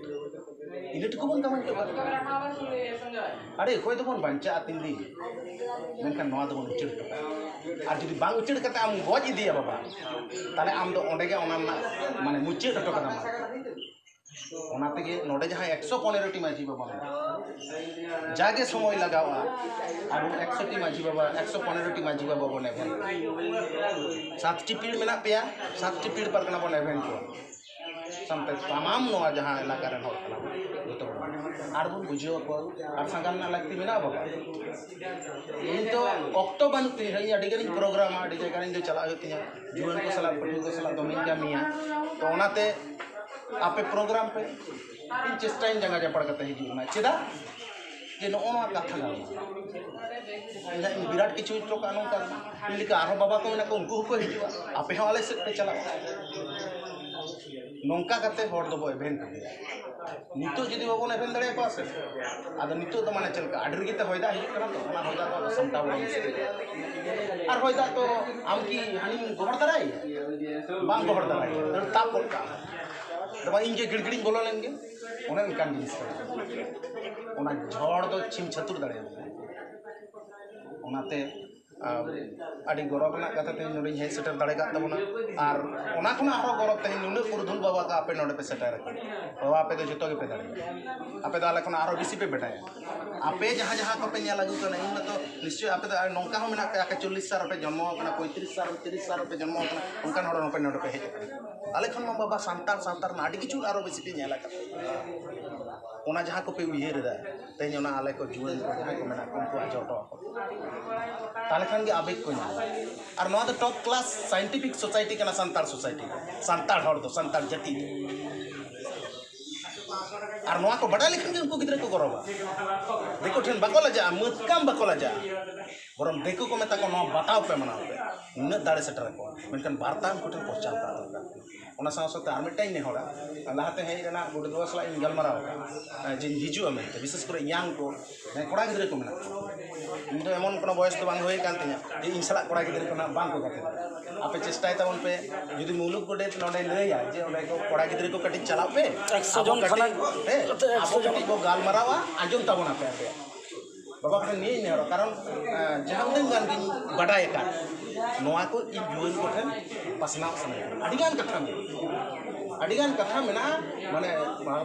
ᱤᱱᱟᱹ ᱴᱩᱠᱩ ᱵᱚᱱ ᱠᱟᱹᱢᱤ ᱦᱚᱴᱚ ᱠᱟᱜᱼᱟ᱾ ᱟᱨᱮ, ᱚᱠᱚᱭ ᱫᱚᱵᱚᱱ ᱵᱟᱧᱪᱟᱜᱼᱟ ᱛᱤᱱ ᱫᱤᱱ? ᱢᱮᱱᱠᱷᱟᱱ ᱱᱚᱣᱟ ᱫᱚᱵᱚᱱ ᱩᱪᱟᱹᱲ ᱦᱚᱴᱚ ᱠᱟᱜᱼᱟ᱾ ᱟᱨ ᱡᱩᱫᱤ ᱵᱟᱝ ᱩᱪᱟᱹᱲ ᱠᱟᱛᱮ ᱟᱢ ᱜᱚᱡ ᱤᱫᱤᱭᱟ ᱵᱟᱵᱟ, ᱛᱟᱦᱞᱮ ᱟᱢ ᱫᱚ ᱚᱸᱰᱮ ᱜᱮ ᱚᱱᱟ ᱨᱮᱱᱟᱜ, ᱢᱟᱱᱮ, ᱢᱩᱪᱟᱹᱫ ᱦᱚᱴᱚ ᱠᱟᱫᱟᱢ᱾ ᱚᱱᱟ ᱛᱮᱜᱮ ᱱᱚᱰᱮ ᱡᱟᱦᱟᱸ ᱮᱠᱥᱚ ᱯᱚᱱᱮᱨᱚ ᱴᱤ ᱢᱟᱹᱡᱷᱤ ᱵᱟᱵᱟ ᱢᱮᱱᱟᱜ ᱠᱚᱣᱟ, ᱡᱟᱜᱮ ᱥᱚᱢᱚᱭ ᱞᱟᱜᱟᱣᱼᱟ, ᱟᱵᱚ ᱮᱠᱥᱚ ᱴᱤ ᱢᱟᱹᱡᱷᱤ ᱵᱟᱵᱟ, ᱮᱠᱥᱚ ᱯᱚᱱᱮᱨᱚ ᱴᱤ ᱢᱟᱹᱡᱷᱤ ᱵᱟᱵᱟ ᱵᱚᱱ ᱮᱵᱷᱮᱱ ᱠᱚᱣᱟ᱾ ᱥᱟᱛᱴᱤ ᱯᱤᱲ ᱢᱮᱱᱟᱜ ᱯᱮᱭᱟ, ᱥᱟᱛᱴᱤ ᱯᱤᱲ ᱯᱟᱨᱜᱟᱱᱟ ᱵᱚᱱ ᱮᱵᱷᱮᱱ ᱠᱚᱣᱟ᱾ ᱥᱟᱶᱛᱮ ᱛᱟᱢᱟᱢ ᱱᱚᱣᱟ ᱡᱟᱦᱟᱸ ᱮᱞᱟᱠᱟ ᱨᱮᱱ ᱦᱚᱲ ᱠᱟᱱᱟ ᱵᱚᱱ, ᱡᱚᱛᱚ ᱵᱚᱱ ᱟᱨ ᱵᱚᱱ ᱵᱩᱡᱷᱟᱹᱣ ᱟᱠᱚᱣᱟ᱾ ᱟᱨ ᱥᱟᱸᱜᱷᱟᱨ ᱨᱮᱱᱟᱜ ᱞᱟᱹᱠᱛᱤ ᱢᱮᱱᱟᱜᱼᱟ ᱵᱟᱵᱟ? ᱤᱧ ᱫᱚ ᱚᱠᱛᱚ ᱵᱟᱹᱱᱩᱜ ᱛᱤᱧᱟᱹ, ᱤᱧ ᱟᱹᱰᱤ ᱜᱟᱱᱤᱧ ᱯᱨᱳᱜᱨᱟᱢᱟ, ᱟᱹᱰᱤ ᱡᱟᱭᱜᱟ ᱨᱮ ᱤᱧ ᱫᱚ ᱪᱟᱞᱟᱜ ᱦᱩᱭᱩᱜ ᱛᱤᱧᱟᱹ, ᱡᱩᱣᱟᱹᱱ ᱠᱚ ᱥᱟᱞᱟᱜ, ᱯᱟᱹᱴᱷᱩᱣᱟᱹ ᱠᱚ ᱥᱟᱞᱟᱜ ᱫᱚᱢᱮᱧ ᱠᱟᱹᱢᱤᱭᱟ᱾ ᱛᱚ ᱚᱱᱟᱛᱮ ᱟᱯᱮ ᱯᱨᱳᱜᱨᱟᱢ ᱯᱮ, ᱤᱧ ᱪᱮᱥᱴᱟᱭᱟᱹᱧ ᱡᱟᱸᱜᱟ ᱡᱟᱯᱟᱲ ᱠᱟᱛᱮ ᱦᱤᱡᱩᱜ ᱨᱮᱱᱟᱜ᱾ ᱪᱮᱫᱟᱜ? ᱡᱮ ᱱᱚᱜᱼᱚ ᱱᱚᱣᱟ ᱠᱟᱛᱷᱟ ᱜᱟᱱᱚᱜᱼᱟ᱾ ᱤᱧ ᱵᱤᱨᱟᱴ ᱠᱤᱪᱷᱩ ᱦᱚᱪᱚ ᱠᱟᱜᱼᱟ ᱱᱚᱝᱠᱟ᱾ ᱤᱧ ᱞᱮᱠᱟ ᱟᱨᱦᱚᱸ ᱵᱟᱵᱟ ᱠᱚ ᱢᱮᱱᱟᱜ ᱠᱚᱣᱟ, ᱩᱱᱠᱩ ᱦᱚᱸᱠᱚ ᱦᱤᱡᱩᱜᱼᱟ, ᱟᱯᱮ ᱦᱚᱸ ᱟᱞᱮ ᱥᱮᱫ ᱯᱮ ᱪᱟᱞᱟᱜᱼᱟ᱾ ᱱᱚᱝᱠᱟ ᱠᱟᱛᱮ ᱦᱚᱲ ᱫᱚᱵᱚ ᱮᱵᱷᱮᱱ ᱠᱚᱜᱮᱭᱟ᱾ ᱱᱤᱛᱚᱜ ᱡᱩᱫᱤ ᱵᱟᱵᱚᱱ ᱮᱵᱷᱮᱱ ᱫᱟᱲᱮᱭᱟᱠᱚᱣᱟ ᱥᱮ, ᱟᱫᱚ ᱱᱤᱛᱚᱜ ᱫᱚ ᱢᱟᱱᱮ ᱪᱮᱫ ᱞᱮᱠᱟ, ᱟᱹᱰᱤ ᱨᱮᱜᱮ ᱛᱮ ᱦᱚᱭ ᱫᱟᱜ ᱦᱤᱡᱩᱜ ᱠᱟᱱᱟ ᱛᱚ, ᱚᱱᱟ ᱦᱚᱭ ᱫᱟᱜ ᱫᱚ ᱟᱵᱚ ᱥᱟᱢᱴᱟᱣ ᱵᱟᱵᱚᱱ ᱥᱟᱢᱴᱟᱣ᱾ ᱟᱨ ᱦᱚᱭ ᱫᱟᱜ ᱫᱚ ᱟᱢ ᱠᱤ ᱦᱟᱹᱱᱤᱢ ᱜᱚᱦᱚᱲ ᱫᱟᱨᱟᱭ? ᱵᱟᱝ ᱜᱚᱦᱚᱲ ᱫᱟᱨᱟᱭ, ᱫᱟᱹᱲ ᱛᱟᱵ ᱜᱚᱫ ᱠᱟᱜᱼᱟ᱾ ᱫᱚ ᱵᱟᱝ, ᱤᱧ ᱜᱮ ᱜᱤᱲᱜᱤᱲᱤᱧ ᱵᱚᱞᱚ ᱞᱮᱱ ᱜᱮ, ᱚᱱᱮ ᱚᱱᱠᱟᱱ ᱡᱤᱱᱤᱥ ᱠᱟᱱᱟ᱾ ᱚᱱᱟ ᱡᱷᱚᱲ ᱫᱚ ᱪᱷᱤᱢ ᱪᱷᱟᱹᱛᱩᱨ ᱫᱟᱲᱮᱭᱟᱜᱼᱟ᱾ ᱚᱱᱟᱛᱮ ᱟᱨ ᱟᱹᱰᱤ ᱜᱚᱨᱚᱵᱽ ᱨᱮᱱᱟᱜ ᱠᱟᱛᱷᱟ ᱛᱮᱦᱮᱧ ᱱᱚᱰᱮᱧ ᱦᱮᱡ ᱥᱮᱴᱮᱨ ᱫᱟᱲᱮ ᱠᱟᱫ ᱛᱟᱵᱚᱱᱟ᱾ ᱟᱨ ᱚᱱᱟ ᱠᱷᱚᱱᱟᱜ ᱟᱨᱦᱚᱸ ᱜᱚᱨᱚᱵᱽ, ᱛᱮᱦᱮᱧ ᱱᱩᱱᱟᱹᱜ ᱯᱩᱨᱩᱫᱷᱩᱞ ᱵᱟᱵᱟ ᱠᱚ ᱟᱯᱮ ᱱᱚᱰᱮ ᱯᱮ ᱥᱮᱴᱮᱨ ᱟᱠᱟᱱᱟ᱾ ᱵᱟᱵᱟ, ᱟᱯᱮ ᱫᱚ ᱡᱚᱛᱚ ᱜᱮᱯᱮ ᱫᱟᱲᱮᱭᱟᱜᱼᱟ᱾ ᱟᱯᱮ ᱫᱚ ᱟᱞᱮ ᱠᱷᱚᱱᱟᱜ ᱟᱨᱦᱚᱸ ᱵᱮᱥᱤ ᱯᱮ ᱵᱟᱰᱟᱭᱟ᱾ ᱟᱯᱮ ᱡᱟᱦᱟᱸ ᱡᱟᱦᱟᱸ ᱠᱚᱯᱮ ᱧᱮᱞ ᱟᱹᱜᱩ ᱠᱟᱱᱟ, ᱤᱧ ᱢᱟᱛᱚ ᱱᱤᱥᱪᱚᱭ ᱟᱯᱮ ᱫᱚ ᱟᱨ ᱱᱚᱝᱠᱟ ᱦᱚᱸ ᱢᱮᱱᱟᱜ ᱯᱮᱭᱟ, ᱟᱯᱮ ᱪᱚᱞᱞᱤᱥ ᱥᱟᱞ ᱨᱮᱯᱮ ᱡᱚᱱᱢᱚ ᱟᱠᱟᱱᱟ, ᱯᱚᱸᱭᱛᱨᱤᱥ ᱥᱟᱞ, ᱛᱤᱨᱤᱥ ᱥᱟᱞ ᱨᱮᱯᱮ ᱡᱚᱱᱢᱚ ᱟᱠᱟᱱᱟ, ᱚᱱᱠᱟᱱ ᱦᱚᱲ ᱦᱚᱸᱯᱮ ᱱᱚᱰᱮ ᱯᱮ ᱦᱮᱡ ᱟᱠᱟᱱᱟ᱾ ᱟᱞᱮ ᱠᱷᱚᱱ ᱢᱟ ᱵᱟᱵᱟ ᱥᱟᱱᱛᱟᱲ ᱥᱟᱶᱛᱟ ᱨᱮᱱᱟᱜ ᱟᱹᱰᱤ ᱠᱤᱪᱷᱩ ᱟᱨᱦᱚᱸ ᱵᱮᱥᱤ ᱯᱮ ᱧᱮᱞ ᱟᱠᱟᱫᱟ᱾ ᱚᱱᱟ ᱡᱟᱦᱟᱸ ᱠᱚᱯᱮ ᱩᱭᱦᱟᱹᱨ ᱮᱫᱟ, ᱛᱮᱦᱮᱧ ᱚᱱᱟ ᱟᱞᱮ ᱠᱚ ᱡᱩᱣᱟᱹᱱ ᱠᱚ ᱡᱟᱦᱟᱸᱭ ᱠᱚ ᱢᱮᱱᱟᱜ ᱠᱚ, ᱩᱱᱠᱩ ᱟᱸᱡᱚᱢ ᱦᱚᱴᱚ ᱟᱠᱚ᱾ ᱛᱟᱦᱚᱞᱮ ᱠᱷᱟᱱ ᱜᱮ ᱟᱵᱮᱜᱽ ᱠᱚ ᱧᱟᱢᱟ᱾ ᱟᱨ ᱱᱚᱣᱟ ᱫᱚ top class scientific society ᱠᱟᱱᱟ, ᱥᱟᱱᱛᱟᱲ society, ᱥᱟᱱᱛᱟᱲ ᱦᱚᱲ ᱫᱚ, ᱥᱟᱱᱛᱟᱲ ᱡᱟᱹᱛᱤ ᱫᱚ᱾ ᱟᱨ ᱱᱚᱣᱟ ᱠᱚ ᱵᱟᱰᱟᱭ ᱞᱮᱠᱷᱟᱱ ᱜᱮ ᱩᱱᱠᱩ ᱜᱤᱫᱽᱨᱟᱹ ᱠᱚ ᱜᱚᱨᱚᱵᱟ᱾ ᱫᱤᱠᱩ ᱴᱷᱮᱱ ᱵᱟᱠᱚ ᱞᱟᱡᱟᱜᱼᱟ, ᱢᱟᱹᱛᱠᱟᱢ ᱵᱟᱠᱚ ᱞᱟᱡᱟᱜᱼᱟ᱾ ᱵᱚᱨᱚᱝ ᱫᱤᱠᱩ ᱠᱚ ᱢᱮᱛᱟ ᱠᱚ, "ᱱᱚᱣᱟ ᱵᱟᱛᱟᱣ ᱯᱮ, ᱢᱟᱱᱟᱣ ᱯᱮ", ᱩᱱᱟᱹᱜ ᱫᱟᱲᱮ ᱥᱮᱴᱮᱨ ᱟᱠᱚᱣᱟ᱾ ᱢᱮᱱᱠᱷᱟᱱ ᱵᱟᱨᱛᱟ ᱩᱱᱠᱩ ᱴᱷᱮᱱ ᱯᱚᱦᱪᱟᱱ ᱠᱟᱜ ᱫᱚᱨᱠᱟᱨ᱾ ᱚᱱᱟ ᱥᱟᱶ ᱥᱟᱶᱛᱮ ᱟᱨ ᱢᱤᱫᱴᱟᱝ ᱤᱧ ᱱᱮᱦᱚᱨᱟ, ᱞᱟᱦᱟᱛᱮ ᱦᱮᱡ ᱨᱮᱱᱟᱜ ᱜᱚᱰᱮᱛ ᱵᱟᱵᱟ ᱥᱟᱞᱟᱜ ᱤᱧ ᱜᱟᱞᱢᱟᱨᱟᱣ ᱟᱠᱟᱫᱼᱟ, ᱡᱮᱧ ᱦᱤᱡᱩᱜᱼᱟ ᱢᱮᱱᱛᱮ, ᱵᱤᱥᱮᱥ ᱠᱚᱨᱮ ᱤᱭᱟᱝ ᱠᱚ, ᱦᱮᱸ, ᱠᱚᱲᱟ ᱜᱤᱫᱽᱨᱟᱹ ᱠᱚ ᱢᱮᱱᱟᱜ ᱠᱚᱣᱟ᱾ ᱤᱧ ᱫᱚ ᱮᱢᱚᱱ ᱠᱳᱱᱳ ᱵᱚᱭᱮᱥ ᱫᱚ ᱵᱟᱝ ᱦᱩᱭ ᱟᱠᱟᱱ ᱛᱤᱧᱟᱹ ᱡᱮ ᱤᱧ ᱥᱟᱞᱟᱜ ᱠᱚᱲᱟ ᱜᱤᱫᱽᱨᱟᱹ ᱠᱚ ᱱᱟᱜ ᱵᱟᱝ ᱠᱚ ᱜᱟᱛᱮ ᱫᱟᱲᱮᱭᱟᱜᱼᱟ᱾ ᱟᱯᱮ ᱪᱮᱥᱴᱟᱭ ᱛᱟᱵᱚᱱ ᱯᱮ, ᱡᱩᱫᱤ ᱢᱩᱞᱩᱠ ᱜᱚᱰᱮᱛ ᱱᱚᱰᱮ ᱞᱟᱹᱭᱟ ᱡᱮ ᱚᱸᱰᱮ ᱠᱚ ᱠᱚᱲᱟ ᱜᱤᱫᱽᱨᱟᱹ ᱠᱚ ᱠᱟᱹᱴᱤᱡ ᱪᱟᱞᱟᱜ ᱯᱮ, ᱮᱠᱥᱚ ᱟᱵᱚ ᱡᱚᱱ ᱠᱟᱹᱴᱤᱡ, ᱠᱷᱚᱱᱟᱜ ᱦᱮᱸ, ᱮᱠᱥᱚ ᱟᱵᱚ ᱡᱚᱱ ᱠᱟᱹᱴᱤᱡ ᱵᱚ ᱜᱟᱞᱢᱟᱨᱟᱣᱟ, ᱟᱸᱡᱚᱢ ᱛᱟᱵᱚᱱ ᱟᱯᱮ ᱟᱯᱮᱭᱟᱜ᱾ ᱵᱟᱵᱟ ᱠᱚᱴᱷᱮᱱ ᱱᱤᱭᱟᱹᱧ ᱱᱮᱦᱚᱨᱚᱜ, ᱠᱟᱨᱚᱱ, ᱮᱸ, ᱡᱟᱦᱟᱸ ᱩᱰᱟᱹᱝ ᱜᱟᱱ ᱜᱤᱧ ᱵᱟᱰᱟᱭ ᱟᱠᱟᱫ, ᱱᱚᱣᱟ ᱠᱚ ᱤᱧ ᱡᱩᱣᱟᱹᱱ ᱠᱚᱴᱷᱮᱱ ᱯᱟᱥᱱᱟᱣ ᱥᱟᱱᱟᱧ ᱠᱟᱱᱟ᱾ ᱟᱹᱰᱤᱜᱟᱱ ᱠᱟᱛᱷᱟ ᱢᱮᱱᱟᱜᱼᱟ, ᱟᱹᱰᱤᱜᱟᱱ ᱠᱟᱛᱷᱟ ᱢᱮᱱᱟᱜᱼᱟ, ᱢᱟᱱᱮ,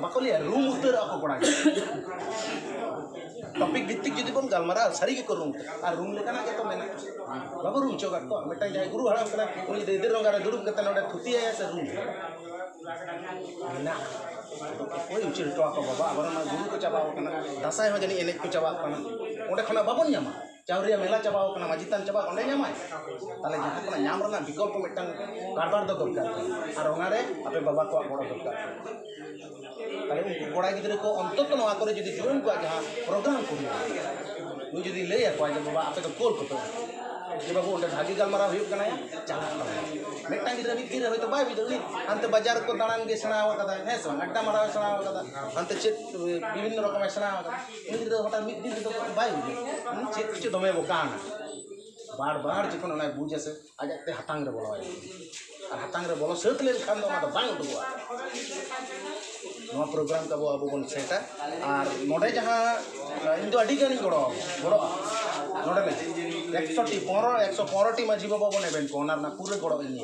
ᱵᱟᱠᱚ ᱞᱟᱹᱭᱟ, ᱨᱩᱢ ᱩᱛᱟᱹᱨᱚᱜᱼᱟ ᱠᱚ ᱠᱚᱲᱟ ᱜᱤᱫᱽᱨᱟᱹ᱾ ᱴᱚᱯᱤᱠ ᱵᱷᱤᱛᱛᱤᱠ ᱡᱩᱫᱤ ᱵᱚᱱ ᱜᱟᱞᱢᱟᱨᱟᱣᱟ, ᱥᱟᱹᱨᱤ ᱜᱮᱠᱚ ᱨᱩᱢ ᱩᱛᱟᱹᱨᱚᱜᱼᱟ᱾ ᱟᱨ ᱨᱩᱢ ᱞᱮᱠᱟᱱᱟᱜ ᱜᱮᱛᱚ ᱢᱮᱱᱟᱜᱼᱟ, ᱵᱟᱵᱚ ᱨᱩᱢ ᱦᱚᱪᱚ ᱟᱠᱟᱫ ᱠᱚᱣᱟ᱾ ᱢᱤᱫᱴᱟᱝ ᱡᱟᱦᱟᱸᱭ ᱜᱩᱨᱩ ᱦᱟᱲᱟᱢ ᱠᱟᱱᱟᱭ, ᱩᱱᱤ ᱡᱩᱫᱤ ᱫᱟᱹᱭᱫᱟᱹ ᱨᱚᱸᱜᱟ ᱨᱮ ᱫᱩᱲᱩᱵ ᱠᱟᱛᱮ ᱱᱚᱰᱮ ᱛᱷᱩᱛᱤᱭᱟᱭᱟ ᱥᱮ ᱨᱩᱢ ᱢᱮᱱᱟᱜᱼᱟ᱾ ᱚᱠᱚᱭ ᱩᱪᱟᱹᱲ ᱦᱚᱴᱚ ᱟᱠᱚ ᱵᱟᱵᱟ, ᱟᱵᱚᱨᱮᱱ ᱢᱟ ᱜᱩᱨᱩ ᱠᱚ ᱪᱟᱵᱟᱣ ᱠᱟᱱᱟ, ᱫᱟᱸᱥᱟᱭ ᱦᱚᱸ ᱡᱟᱹᱱᱤᱡ ᱮᱱᱮᱡ ᱠᱚ ᱪᱟᱵᱟᱜ ᱠᱟᱱᱟ, ᱚᱸᱰᱮ ᱠᱷᱚᱱᱟᱜ ᱵᱟᱵᱚᱱ ᱧᱟᱢᱟ᱾ ᱪᱟᱣᱨᱤᱭᱟ ᱢᱮᱞᱟ ᱪᱟᱵᱟᱣ ᱠᱟᱱᱟ, ᱢᱟᱹᱡᱷᱤ ᱛᱷᱟᱱ ᱪᱟᱵᱟᱜ, ᱚᱸᱰᱮ ᱧᱟᱢᱟᱭ? ᱛᱟᱦᱞᱮ ᱡᱟᱦᱟᱸ ᱠᱷᱚᱱᱟᱜ ᱧᱟᱢ ᱨᱮᱱᱟᱜ ᱵᱤᱠᱚᱞᱯᱚ ᱢᱤᱫᱴᱟᱝ ᱠᱟᱨᱵᱟᱨ ᱫᱚ ᱫᱚᱨᱠᱟᱨ ᱠᱟᱱᱟ, ᱟᱨ ᱚᱱᱟᱨᱮ ᱟᱯᱮ ᱵᱟᱵᱟ ᱠᱚᱣᱟᱜ ᱜᱚᱲᱚ ᱫᱚᱨᱠᱟᱨ ᱠᱟᱱᱟ᱾ ᱛᱟᱦᱞᱮ ᱩᱱᱠᱩ ᱠᱚᱲᱟ ᱜᱤᱫᱽᱨᱟᱹ ᱠᱚ ᱚᱱᱛᱚᱛᱚ ᱱᱚᱣᱟ ᱠᱚᱨᱮ ᱡᱩᱫᱤ ᱡᱩᱣᱟᱹᱱ ᱠᱚᱣᱟᱜ ᱡᱟᱦᱟᱸ ᱯᱨᱳᱜᱨᱟᱢ ᱠᱚ ᱦᱩᱭᱩᱜᱼᱟ, ᱱᱩᱭ ᱡᱩᱫᱤ ᱞᱟᱹᱭ ᱟᱠᱚᱣᱟ ᱡᱮ, "ᱵᱟᱵᱟ, ᱟᱯᱮ ᱫᱚ ᱠᱳᱞ ᱠᱚᱯᱮ, ᱡᱮ, ᱵᱟᱹᱵᱩ, ᱚᱸᱰᱮ ᱵᱷᱟᱜᱮ ᱜᱟᱞᱢᱟᱨᱟᱣ ᱦᱩᱭᱩᱜ ᱠᱟᱱᱟ, ᱪᱟᱞᱟᱜ ᱠᱟᱱᱟ", ᱢᱤᱫᱴᱟᱝ ᱜᱤᱫᱽᱨᱟᱹ ᱢᱤᱫ ᱫᱤᱱ ᱨᱮ ᱦᱚᱭᱛᱳ ᱵᱟᱭ ᱵᱩᱡᱷᱟᱹᱣ, ᱩᱱᱤ ᱦᱟᱱᱛᱮ ᱵᱟᱡᱟᱨ ᱠᱚ ᱫᱟᱬᱟᱱ ᱜᱮ ᱥᱮᱬᱟ ᱟᱠᱟᱫᱟᱭ, ᱦᱮᱸ ᱥᱮ ᱵᱟᱝ? ᱟᱰᱰᱟ ᱢᱟᱨᱟᱣ ᱮ ᱥᱮᱬᱟ ᱟᱠᱟᱫᱟ, ᱦᱟᱱᱛᱮ ᱪᱮᱫ ᱵᱤᱵᱷᱤᱱᱱᱚ ᱨᱚᱠᱚᱢᱮ ᱥᱮᱬᱟ ᱟᱠᱟᱫᱟ᱾ ᱩᱱᱤ ᱜᱤᱫᱽᱨᱟᱹ ᱫᱚ ᱦᱚᱴᱟᱛ ᱢᱤᱫ ᱫᱤᱱ ᱨᱮᱫᱚ ᱵᱟᱭ ᱵᱩᱡᱷᱟᱹᱣᱟ, ᱩᱱᱤ ᱪᱮᱫ ᱠᱚᱪᱚ ᱫᱚᱢᱮ ᱵᱚᱠᱟ ᱟᱱᱟ᱾ ᱵᱟᱨ ᱵᱟᱨ ᱡᱚᱠᱷᱚᱱ ᱚᱱᱟᱭ ᱵᱩᱡᱟ ᱥᱮ, ᱟᱡ ᱟᱡᱛᱮ ᱦᱟᱛᱟᱝ ᱨᱮ ᱵᱚᱞᱚ ᱟᱭᱟ᱾ ᱟᱨ ᱦᱟᱛᱟᱝ ᱨᱮ ᱵᱚᱞᱚ ᱥᱟᱹᱛ ᱞᱮᱱᱠᱷᱟᱱ ᱫᱚ ᱚᱱᱟ ᱫᱚ ᱵᱟᱝ ᱩᱰᱩᱠᱚᱜᱼᱟ᱾ ᱱᱚᱣᱟ ᱯᱨᱳᱜᱨᱟᱢ ᱛᱟᱵᱚ ᱟᱵᱚ ᱵᱚᱱ ᱥᱮᱴᱟ᱾ ᱟᱨ ᱱᱚᱰᱮ ᱡᱟᱦᱟᱸ, ᱤᱧ ᱫᱚ ᱟᱹᱰᱤ ᱜᱟᱱᱤᱧ ᱜᱚᱲᱚ, ᱜᱚᱲᱚᱜᱼᱟ ᱱᱚᱰᱮ ᱞᱟᱹᱜᱤᱫ᱾ ᱮᱠᱥᱚ ᱴᱤ, ᱯᱚᱱᱨᱚ, ᱮᱠᱥᱚ ᱯᱚᱱᱨᱚ ᱴᱤ ᱢᱟᱹᱡᱷᱤ ᱵᱟᱵᱟ ᱵᱚᱱ ᱮᱵᱷᱮᱱ ᱠᱚᱣᱟ, ᱚᱱᱟ ᱨᱮᱱᱟᱜ ᱯᱩᱨᱟᱹ ᱜᱚᱲᱚ ᱤᱧ᱾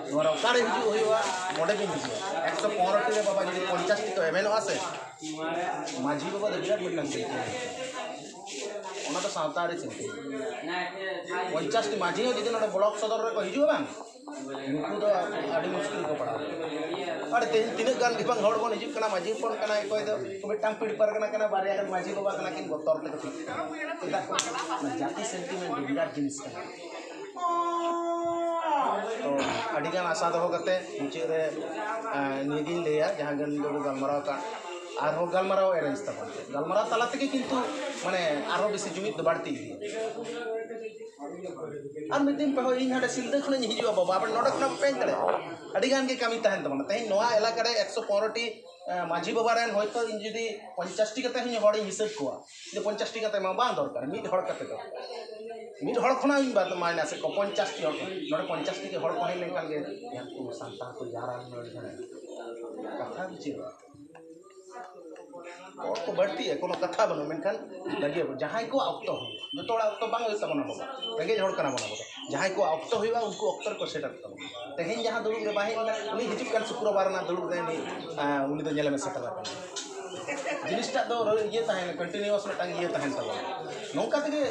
ᱱᱚᱣᱟ ᱨᱮ ᱚᱠᱟᱨᱮ ᱦᱤᱡᱩᱜ ᱦᱩᱭᱩᱜᱼᱟ, ᱱᱚᱰᱮ ᱵᱤᱱ ᱦᱤᱡᱩᱜᱼᱟ᱾ ᱮᱠᱥᱚ ᱯᱚᱱᱨᱚ ᱴᱤ ᱨᱮ ᱵᱟᱵᱟ ᱡᱩᱫᱤ ᱯᱚᱧᱪᱟᱥ ᱴᱤ ᱠᱚ ᱮᱵᱷᱮᱱᱚᱜᱼᱟ ᱥᱮ, ᱢᱟᱹᱡᱷᱤ ᱵᱟᱵᱟ ᱫᱚ ᱵᱤᱨᱟᱴ ᱢᱤᱫᱴᱟᱝ ᱥᱤᱞᱯᱤ᱾ ᱚᱱᱟ ᱫᱚ ᱥᱟᱶᱛᱟ ᱟᱹᱨᱤ ᱥᱤᱞᱯᱤ᱾ ᱯᱚᱧᱪᱟᱥ ᱴᱤ ᱢᱟᱹᱡᱷᱤ ᱦᱚᱸ ᱡᱩᱫᱤ ᱱᱚᱰᱮ ᱵᱞᱚᱠ ᱥᱚᱫᱚᱨ ᱨᱮᱠᱚ ᱦᱤᱡᱩᱜᱼᱟ ᱵᱟᱝ, ᱩᱱᱠᱩ ᱫᱚ ᱟᱹᱰᱤ ᱢᱩᱥᱠᱤᱞ ᱠᱚ ᱯᱟᱲᱟᱜᱼᱟ᱾ ᱟᱨ ᱛᱮᱦᱮᱧ ᱛᱤᱱᱟᱹᱜ ᱜᱟᱱ ᱜᱮ ᱵᱟᱝ ᱦᱚᱲ ᱵᱚᱱ ᱦᱤᱡᱩᱜ ᱠᱟᱱᱟ, ᱢᱟᱹᱡᱷᱤ ᱦᱚᱯᱚᱱ ᱠᱟᱱᱟᱭ, ᱚᱠᱚᱭ ᱫᱚ ᱢᱤᱫᱴᱟᱝ ᱯᱤᱲ ᱯᱟᱨᱜᱟᱱᱟ ᱠᱟᱱᱟ, ᱵᱟᱨᱭᱟ ᱜᱟᱱ ᱢᱟᱹᱡᱷᱤ ᱵᱟᱵᱟ ᱠᱟᱱᱟ ᱠᱤᱱ, ᱵᱚᱛᱚᱨ ᱛᱮᱠᱚ ᱴᱷᱤᱠ ᱠᱟᱱᱟ᱾ ᱪᱮᱫᱟᱜ? ᱚᱱᱟ ᱡᱟᱹᱛᱤ ᱥᱮᱱᱴᱤᱢᱮᱱᱴ ᱵᱤᱨᱟᱴ ᱡᱤᱱᱤᱥ ᱠᱟᱱᱟ᱾ ᱛᱚ, ᱟᱹᱰᱤᱜᱟᱱ ᱟᱥᱟ ᱫᱚᱦᱚ ᱠᱟᱛᱮ ᱢᱩᱪᱟᱹᱫ ᱨᱮ, ᱮᱸ, ᱱᱤᱭᱟᱹᱜᱤᱧ ᱞᱟᱹᱭᱟ, ᱡᱟᱦᱟᱸ ᱜᱮ ᱱᱤᱛᱚᱜ ᱵᱚ ᱜᱟᱞᱢᱟᱨᱟᱣ ᱟᱠᱟᱫ, ᱟᱨᱦᱚᱸ ᱜᱟᱞᱢᱟᱨᱟᱣ ᱮᱨᱮᱧᱡᱽ ᱛᱟᱵᱚᱱ ᱯᱮ᱾ ᱜᱟᱞᱢᱟᱨᱟᱣ ᱛᱟᱞᱟ ᱛᱮᱜᱮ ᱠᱤᱱᱛᱩ ᱢᱟᱱᱮ ᱟᱨᱦᱚᱸ ᱵᱮᱥᱤ ᱡᱩᱢᱤᱫ ᱫᱚ ᱵᱟᱹᱲᱛᱤ ᱤᱫᱤᱜᱼᱟ᱾ ᱟᱨ ᱢᱤᱫ ᱫᱤᱱ ᱯᱮ ᱦᱚᱸ ᱤᱧ ᱦᱟᱸᱰᱮ ᱥᱤᱞᱫᱟᱹ ᱠᱷᱚᱱᱤᱧ ᱦᱤᱡᱩᱜᱼᱟ ᱵᱟᱵᱟ, ᱟᱵᱮᱱ ᱱᱚᱰᱮ ᱠᱷᱚᱱᱟᱜ ᱵᱟᱯᱮ ᱦᱮᱡ ᱫᱟᱲᱮᱭᱟᱜᱼᱟ᱾ ᱟᱹᱰᱤ ᱜᱟᱱ ᱜᱮ ᱠᱟᱹᱢᱤ ᱛᱟᱦᱮᱱ ᱛᱟᱵᱚᱱᱟ᱾ ᱛᱮᱦᱮᱧ ᱱᱚᱣᱟ ᱮᱞᱟᱠᱟ ᱨᱮ ᱮᱠᱥᱚ ᱯᱚᱱᱨᱚ ᱴᱤ ᱮᱸ, ᱢᱟᱹᱡᱷᱤ ᱵᱟᱵᱟ ᱨᱮᱱ ᱦᱚᱭᱛᱳ ᱤᱧ ᱡᱩᱫᱤ ᱯᱚᱧᱪᱟᱥ ᱴᱤ ᱠᱟᱛᱮ ᱦᱚᱸᱧ ᱦᱚᱲᱤᱧ ᱦᱤᱥᱟᱹᱵ ᱠᱚᱣᱟ, ᱡᱮ ᱯᱚᱧᱪᱟᱥ ᱴᱤ ᱠᱟᱛᱮ ᱢᱟ ᱵᱟᱝ ᱫᱚᱨᱠᱟᱨ, ᱢᱤᱫ ᱦᱚᱲ ᱠᱟᱛᱮ ᱫᱚ, ᱢᱤᱫ ᱦᱚᱲ ᱠᱷᱚᱱᱟᱜ ᱤᱧ ᱵᱟᱫ ᱢᱟᱭᱱᱟᱥᱮᱫ ᱠᱚᱣᱟ ᱯᱚᱧᱪᱟᱥ ᱴᱤ ᱦᱚᱲ ᱠᱚ᱾ ᱱᱚᱰᱮ ᱯᱚᱧᱪᱟᱥ ᱴᱤ ᱜᱮ ᱦᱚᱲ ᱠᱚ ᱦᱮᱡ ᱞᱮᱱᱠᱷᱟᱱ ᱜᱮ ᱩᱱᱠᱩ ᱥᱟᱱᱛᱟᱲ ᱠᱚ ᱡᱟᱣᱨᱟ ᱞᱮᱱᱟ ᱱᱚᱰᱮ ᱡᱟᱦᱟᱸ ᱠᱟᱛᱷᱟ ᱵᱩᱡᱷᱟᱹᱣᱟ᱾ ᱦᱚᱲ ᱠᱚ ᱵᱟᱹᱲᱛᱤᱜᱼᱟ, ᱠᱳᱱᱳ ᱠᱟᱛᱷᱟ ᱵᱟᱹᱱᱩᱜᱼᱟ, ᱢᱮᱱᱠᱷᱟᱱ ᱞᱟᱹᱜᱤᱫ ᱟᱵᱚ ᱡᱟᱦᱟᱸᱭ ᱠᱚᱣᱟᱜ ᱚᱠᱛᱚ ᱦᱩᱭᱩᱜᱼᱟ, ᱡᱚᱛᱚ ᱦᱚᱲᱟᱜ ᱚᱠᱛᱚ ᱵᱟᱝ ᱦᱩᱭᱩᱜ ᱛᱟᱵᱚᱱᱟ ᱵᱟᱵᱟ, ᱨᱮᱸᱜᱮᱡ ᱦᱚᱲ ᱠᱟᱱᱟ ᱵᱚᱱ ᱟᱵᱚ ᱫᱚ᱾ ᱡᱟᱦᱟᱸᱭ ᱠᱚᱣᱟᱜ ᱚᱠᱛᱚ ᱦᱩᱭᱩᱜᱼᱟ ᱩᱱᱠᱩ ᱚᱠᱛᱚ ᱨᱮᱠᱚ ᱥᱮᱴᱮᱨᱚᱜ ᱛᱟᱵᱚᱱᱟ᱾ ᱛᱮᱦᱮᱧ ᱡᱟᱦᱟᱸ ᱫᱩᱲᱩᱵ ᱨᱮ ᱵᱟᱭ ᱦᱮᱡ ᱞᱮᱱᱟ, ᱩᱱᱤ ᱦᱤᱡᱩᱜ ᱠᱟᱱ ᱥᱩᱠᱨᱚᱵᱟᱨ ᱨᱮᱱᱟᱜ ᱫᱩᱲᱩᱵ ᱨᱮ ᱩᱱᱤ, ᱟᱸ, ᱩᱱᱤ ᱫᱚ ᱧᱮᱞᱮ ᱢᱮ ᱥᱮᱴᱮᱨ ᱟᱠᱟᱱᱟ᱾ ᱡᱤᱱᱤᱥᱴᱟᱜ ᱫᱚ ᱤᱭᱟᱹ ᱛᱟᱦᱮᱱᱟ, ᱠᱚᱱᱴᱤᱱᱤᱭᱩᱣᱟᱥ ᱢᱤᱫᱴᱟᱝ ᱤᱭᱟᱹ ᱛᱟᱦᱮᱱ ᱛᱟᱵᱚᱱᱟ᱾ ᱱᱚᱝᱠᱟ ᱛᱮᱜᱮ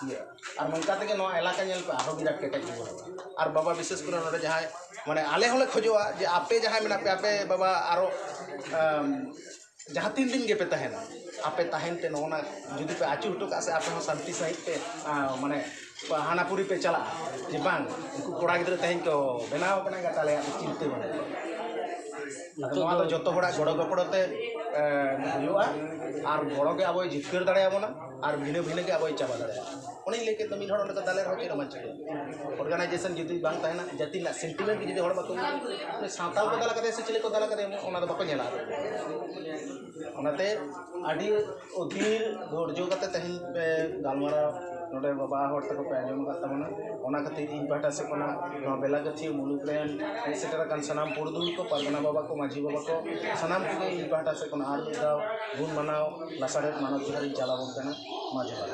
ᱤᱭᱟᱹ, ᱟᱨ ᱱᱚᱝᱠᱟ ᱛᱮᱜᱮ ᱱᱚᱣᱟ ᱮᱞᱟᱠᱟ ᱧᱮᱞ ᱯᱮ ᱟᱨᱦᱚᱸ ᱜᱤᱨᱟᱴ ᱠᱮᱴᱮᱡ ᱨᱩᱣᱟᱹᱲᱚᱜᱼᱟ᱾ ᱟᱨ ᱵᱟᱵᱟ ᱵᱤᱥᱮᱥ ᱠᱚᱨᱮ ᱱᱚᱰᱮ ᱡᱟᱦᱟᱸᱭ, ᱢᱟᱱᱮ ᱟᱞᱮ ᱦᱚᱸᱞᱮ ᱠᱷᱚᱡᱚᱜᱼᱟ ᱡᱮ ᱟᱯᱮ ᱡᱟᱦᱟᱸᱭ ᱢᱮᱱᱟᱜ ᱯᱮ, ᱟᱯᱮ ᱵᱟᱵᱟ ᱟᱨᱚ, ᱟᱢ, ᱡᱟᱦᱟᱸ ᱛᱤᱱ ᱫᱤᱱ ᱜᱮᱯᱮ ᱛᱟᱦᱮᱱᱟ, ᱟᱯᱮ ᱛᱟᱦᱮᱱ ᱛᱮ ᱱᱚᱜᱼᱚ ᱱᱟ ᱡᱩᱫᱤ ᱯᱮ ᱟᱹᱪᱩ ᱦᱚᱴᱚ ᱠᱟᱜᱼᱟ ᱥᱮ ᱟᱯᱮ ᱦᱚᱸ ᱥᱟᱱᱛᱤ ᱥᱟᱺᱦᱤᱡ ᱯᱮ, ᱟᱸ, ᱢᱟᱱᱮ ᱦᱟᱱᱟ ᱯᱩᱨᱤ ᱯᱮ ᱪᱟᱞᱟᱜᱼᱟ ᱡᱮ ᱵᱟᱝ, ᱩᱱᱠᱩ ᱠᱚᱲᱟ ᱜᱤᱫᱽᱨᱟᱹ ᱛᱮᱦᱮᱧ ᱠᱚ ᱵᱮᱱᱟᱣ ᱟᱠᱟᱱᱟ, ᱜᱟᱛᱟ ᱟᱞᱮᱭᱟᱜ ᱫᱚ ᱪᱤᱱᱛᱟᱹ ᱵᱟᱹᱱᱩᱜᱼᱟ᱾ ᱟᱫᱚ ᱱᱚᱣᱟ ᱫᱚ ᱡᱚᱛᱚ ᱦᱚᱲᱟᱜ ᱜᱚᱲᱚ ᱜᱚᱯᱚᱲᱚ ᱛᱮ, ᱮᱸ, ᱦᱩᱭᱩᱜᱼᱟ, ᱟᱨ ᱜᱚᱲᱚ ᱜᱮ ᱟᱵᱚᱭ ᱡᱤᱛᱠᱟᱹᱨ ᱫᱟᱲᱮᱭᱟᱵᱚᱱᱟ, ᱟᱨ ᱵᱷᱤᱱᱟᱹ ᱵᱷᱤᱱᱟᱹ ᱜᱮ ᱟᱵᱚᱭ ᱪᱟᱵᱟ ᱫᱟᱲᱮᱭᱟᱜᱼᱟ᱾ ᱚᱱᱮᱧ ᱞᱟᱹᱭ ᱠᱮᱫ ᱫᱚ, ᱢᱤᱫ ᱦᱚᱲ ᱚᱸᱰᱮ ᱠᱚ ᱫᱟᱞᱮ ᱨᱮᱦᱚᱸ ᱪᱮᱫ ᱦᱚᱸ ᱵᱟᱝ ᱪᱤᱠᱟᱹᱜᱼᱟ᱾ ᱚᱨᱜᱟᱱᱟᱭᱡᱮᱥᱚᱱ ᱡᱩᱫᱤ ᱵᱟᱝ ᱛᱟᱦᱮᱱᱟ, ᱡᱟᱹᱛᱤ ᱨᱮᱱᱟᱜ ᱥᱮᱱᱴᱤᱢᱮᱱᱴ ᱡᱩᱫᱤ ᱦᱚᱲ ᱵᱟᱠᱚ ᱵᱩᱡᱷᱟᱹᱣᱟ, ᱩᱱᱤ ᱥᱟᱶᱛᱟᱞ ᱠᱚ ᱫᱟᱞ ᱠᱟᱫᱮᱭᱟ ᱥᱮ ᱪᱤᱞᱤ ᱠᱚ ᱫᱟᱞ ᱠᱟᱫᱮᱭᱟ, ᱚᱱᱟ ᱫᱚ ᱵᱟᱠᱚ ᱧᱮᱞᱟ᱾ ᱚᱱᱟᱛᱮ ᱟᱹᱰᱤ ᱚᱫᱷᱤᱨ ᱫᱷᱳᱨᱡᱚ ᱠᱟᱛᱮ ᱛᱮᱦᱮᱧ ᱯᱮ ᱜᱟᱞᱢᱟᱨᱟᱣ ᱱᱚᱰᱮ ᱵᱟᱵᱟ ᱦᱚᱲ ᱛᱟᱠᱚ ᱯᱮ ᱟᱸᱡᱚᱢ ᱟᱠᱟᱫ ᱛᱟᱵᱚᱱᱟ᱾ ᱚᱱᱟ ᱠᱷᱟᱹᱛᱤᱨ ᱤᱧ ᱯᱟᱦᱴᱟ ᱥᱮᱫ ᱠᱷᱚᱱᱟᱜ, ᱱᱚᱣᱟ ᱵᱮᱞᱟᱜᱟᱹᱛᱷᱤᱭᱟᱹ ᱢᱩᱞᱩᱠ ᱨᱮᱱ ᱦᱮᱡ ᱥᱮᱴᱮᱨ ᱟᱠᱟᱱ ᱥᱟᱱᱟᱢ ᱯᱩᱨᱩᱫᱷᱩᱞ ᱠᱚ, ᱯᱟᱨᱜᱟᱱᱟ ᱵᱟᱵᱟ ᱠᱚ, ᱢᱟᱹᱡᱷᱤ ᱵᱟᱵᱟ ᱠᱚ, ᱥᱟᱱᱟᱢ ᱠᱚᱜᱮ ᱤᱧ ᱯᱟᱦᱴᱟ ᱥᱮᱫ ᱠᱷᱚᱱᱟᱜ ᱟᱨ ᱢᱤᱫ ᱫᱷᱟᱣ ᱜᱩᱱ ᱢᱟᱱᱟᱣ ᱞᱟᱥᱟᱲᱦᱮᱫ ᱢᱟᱱᱚᱛ ᱡᱚᱦᱟᱨ ᱤᱧ ᱪᱟᱞ ᱟᱵᱚᱱ ᱠᱟᱱᱟ᱾ ᱢᱟ ᱡᱚᱦᱟᱨ᱾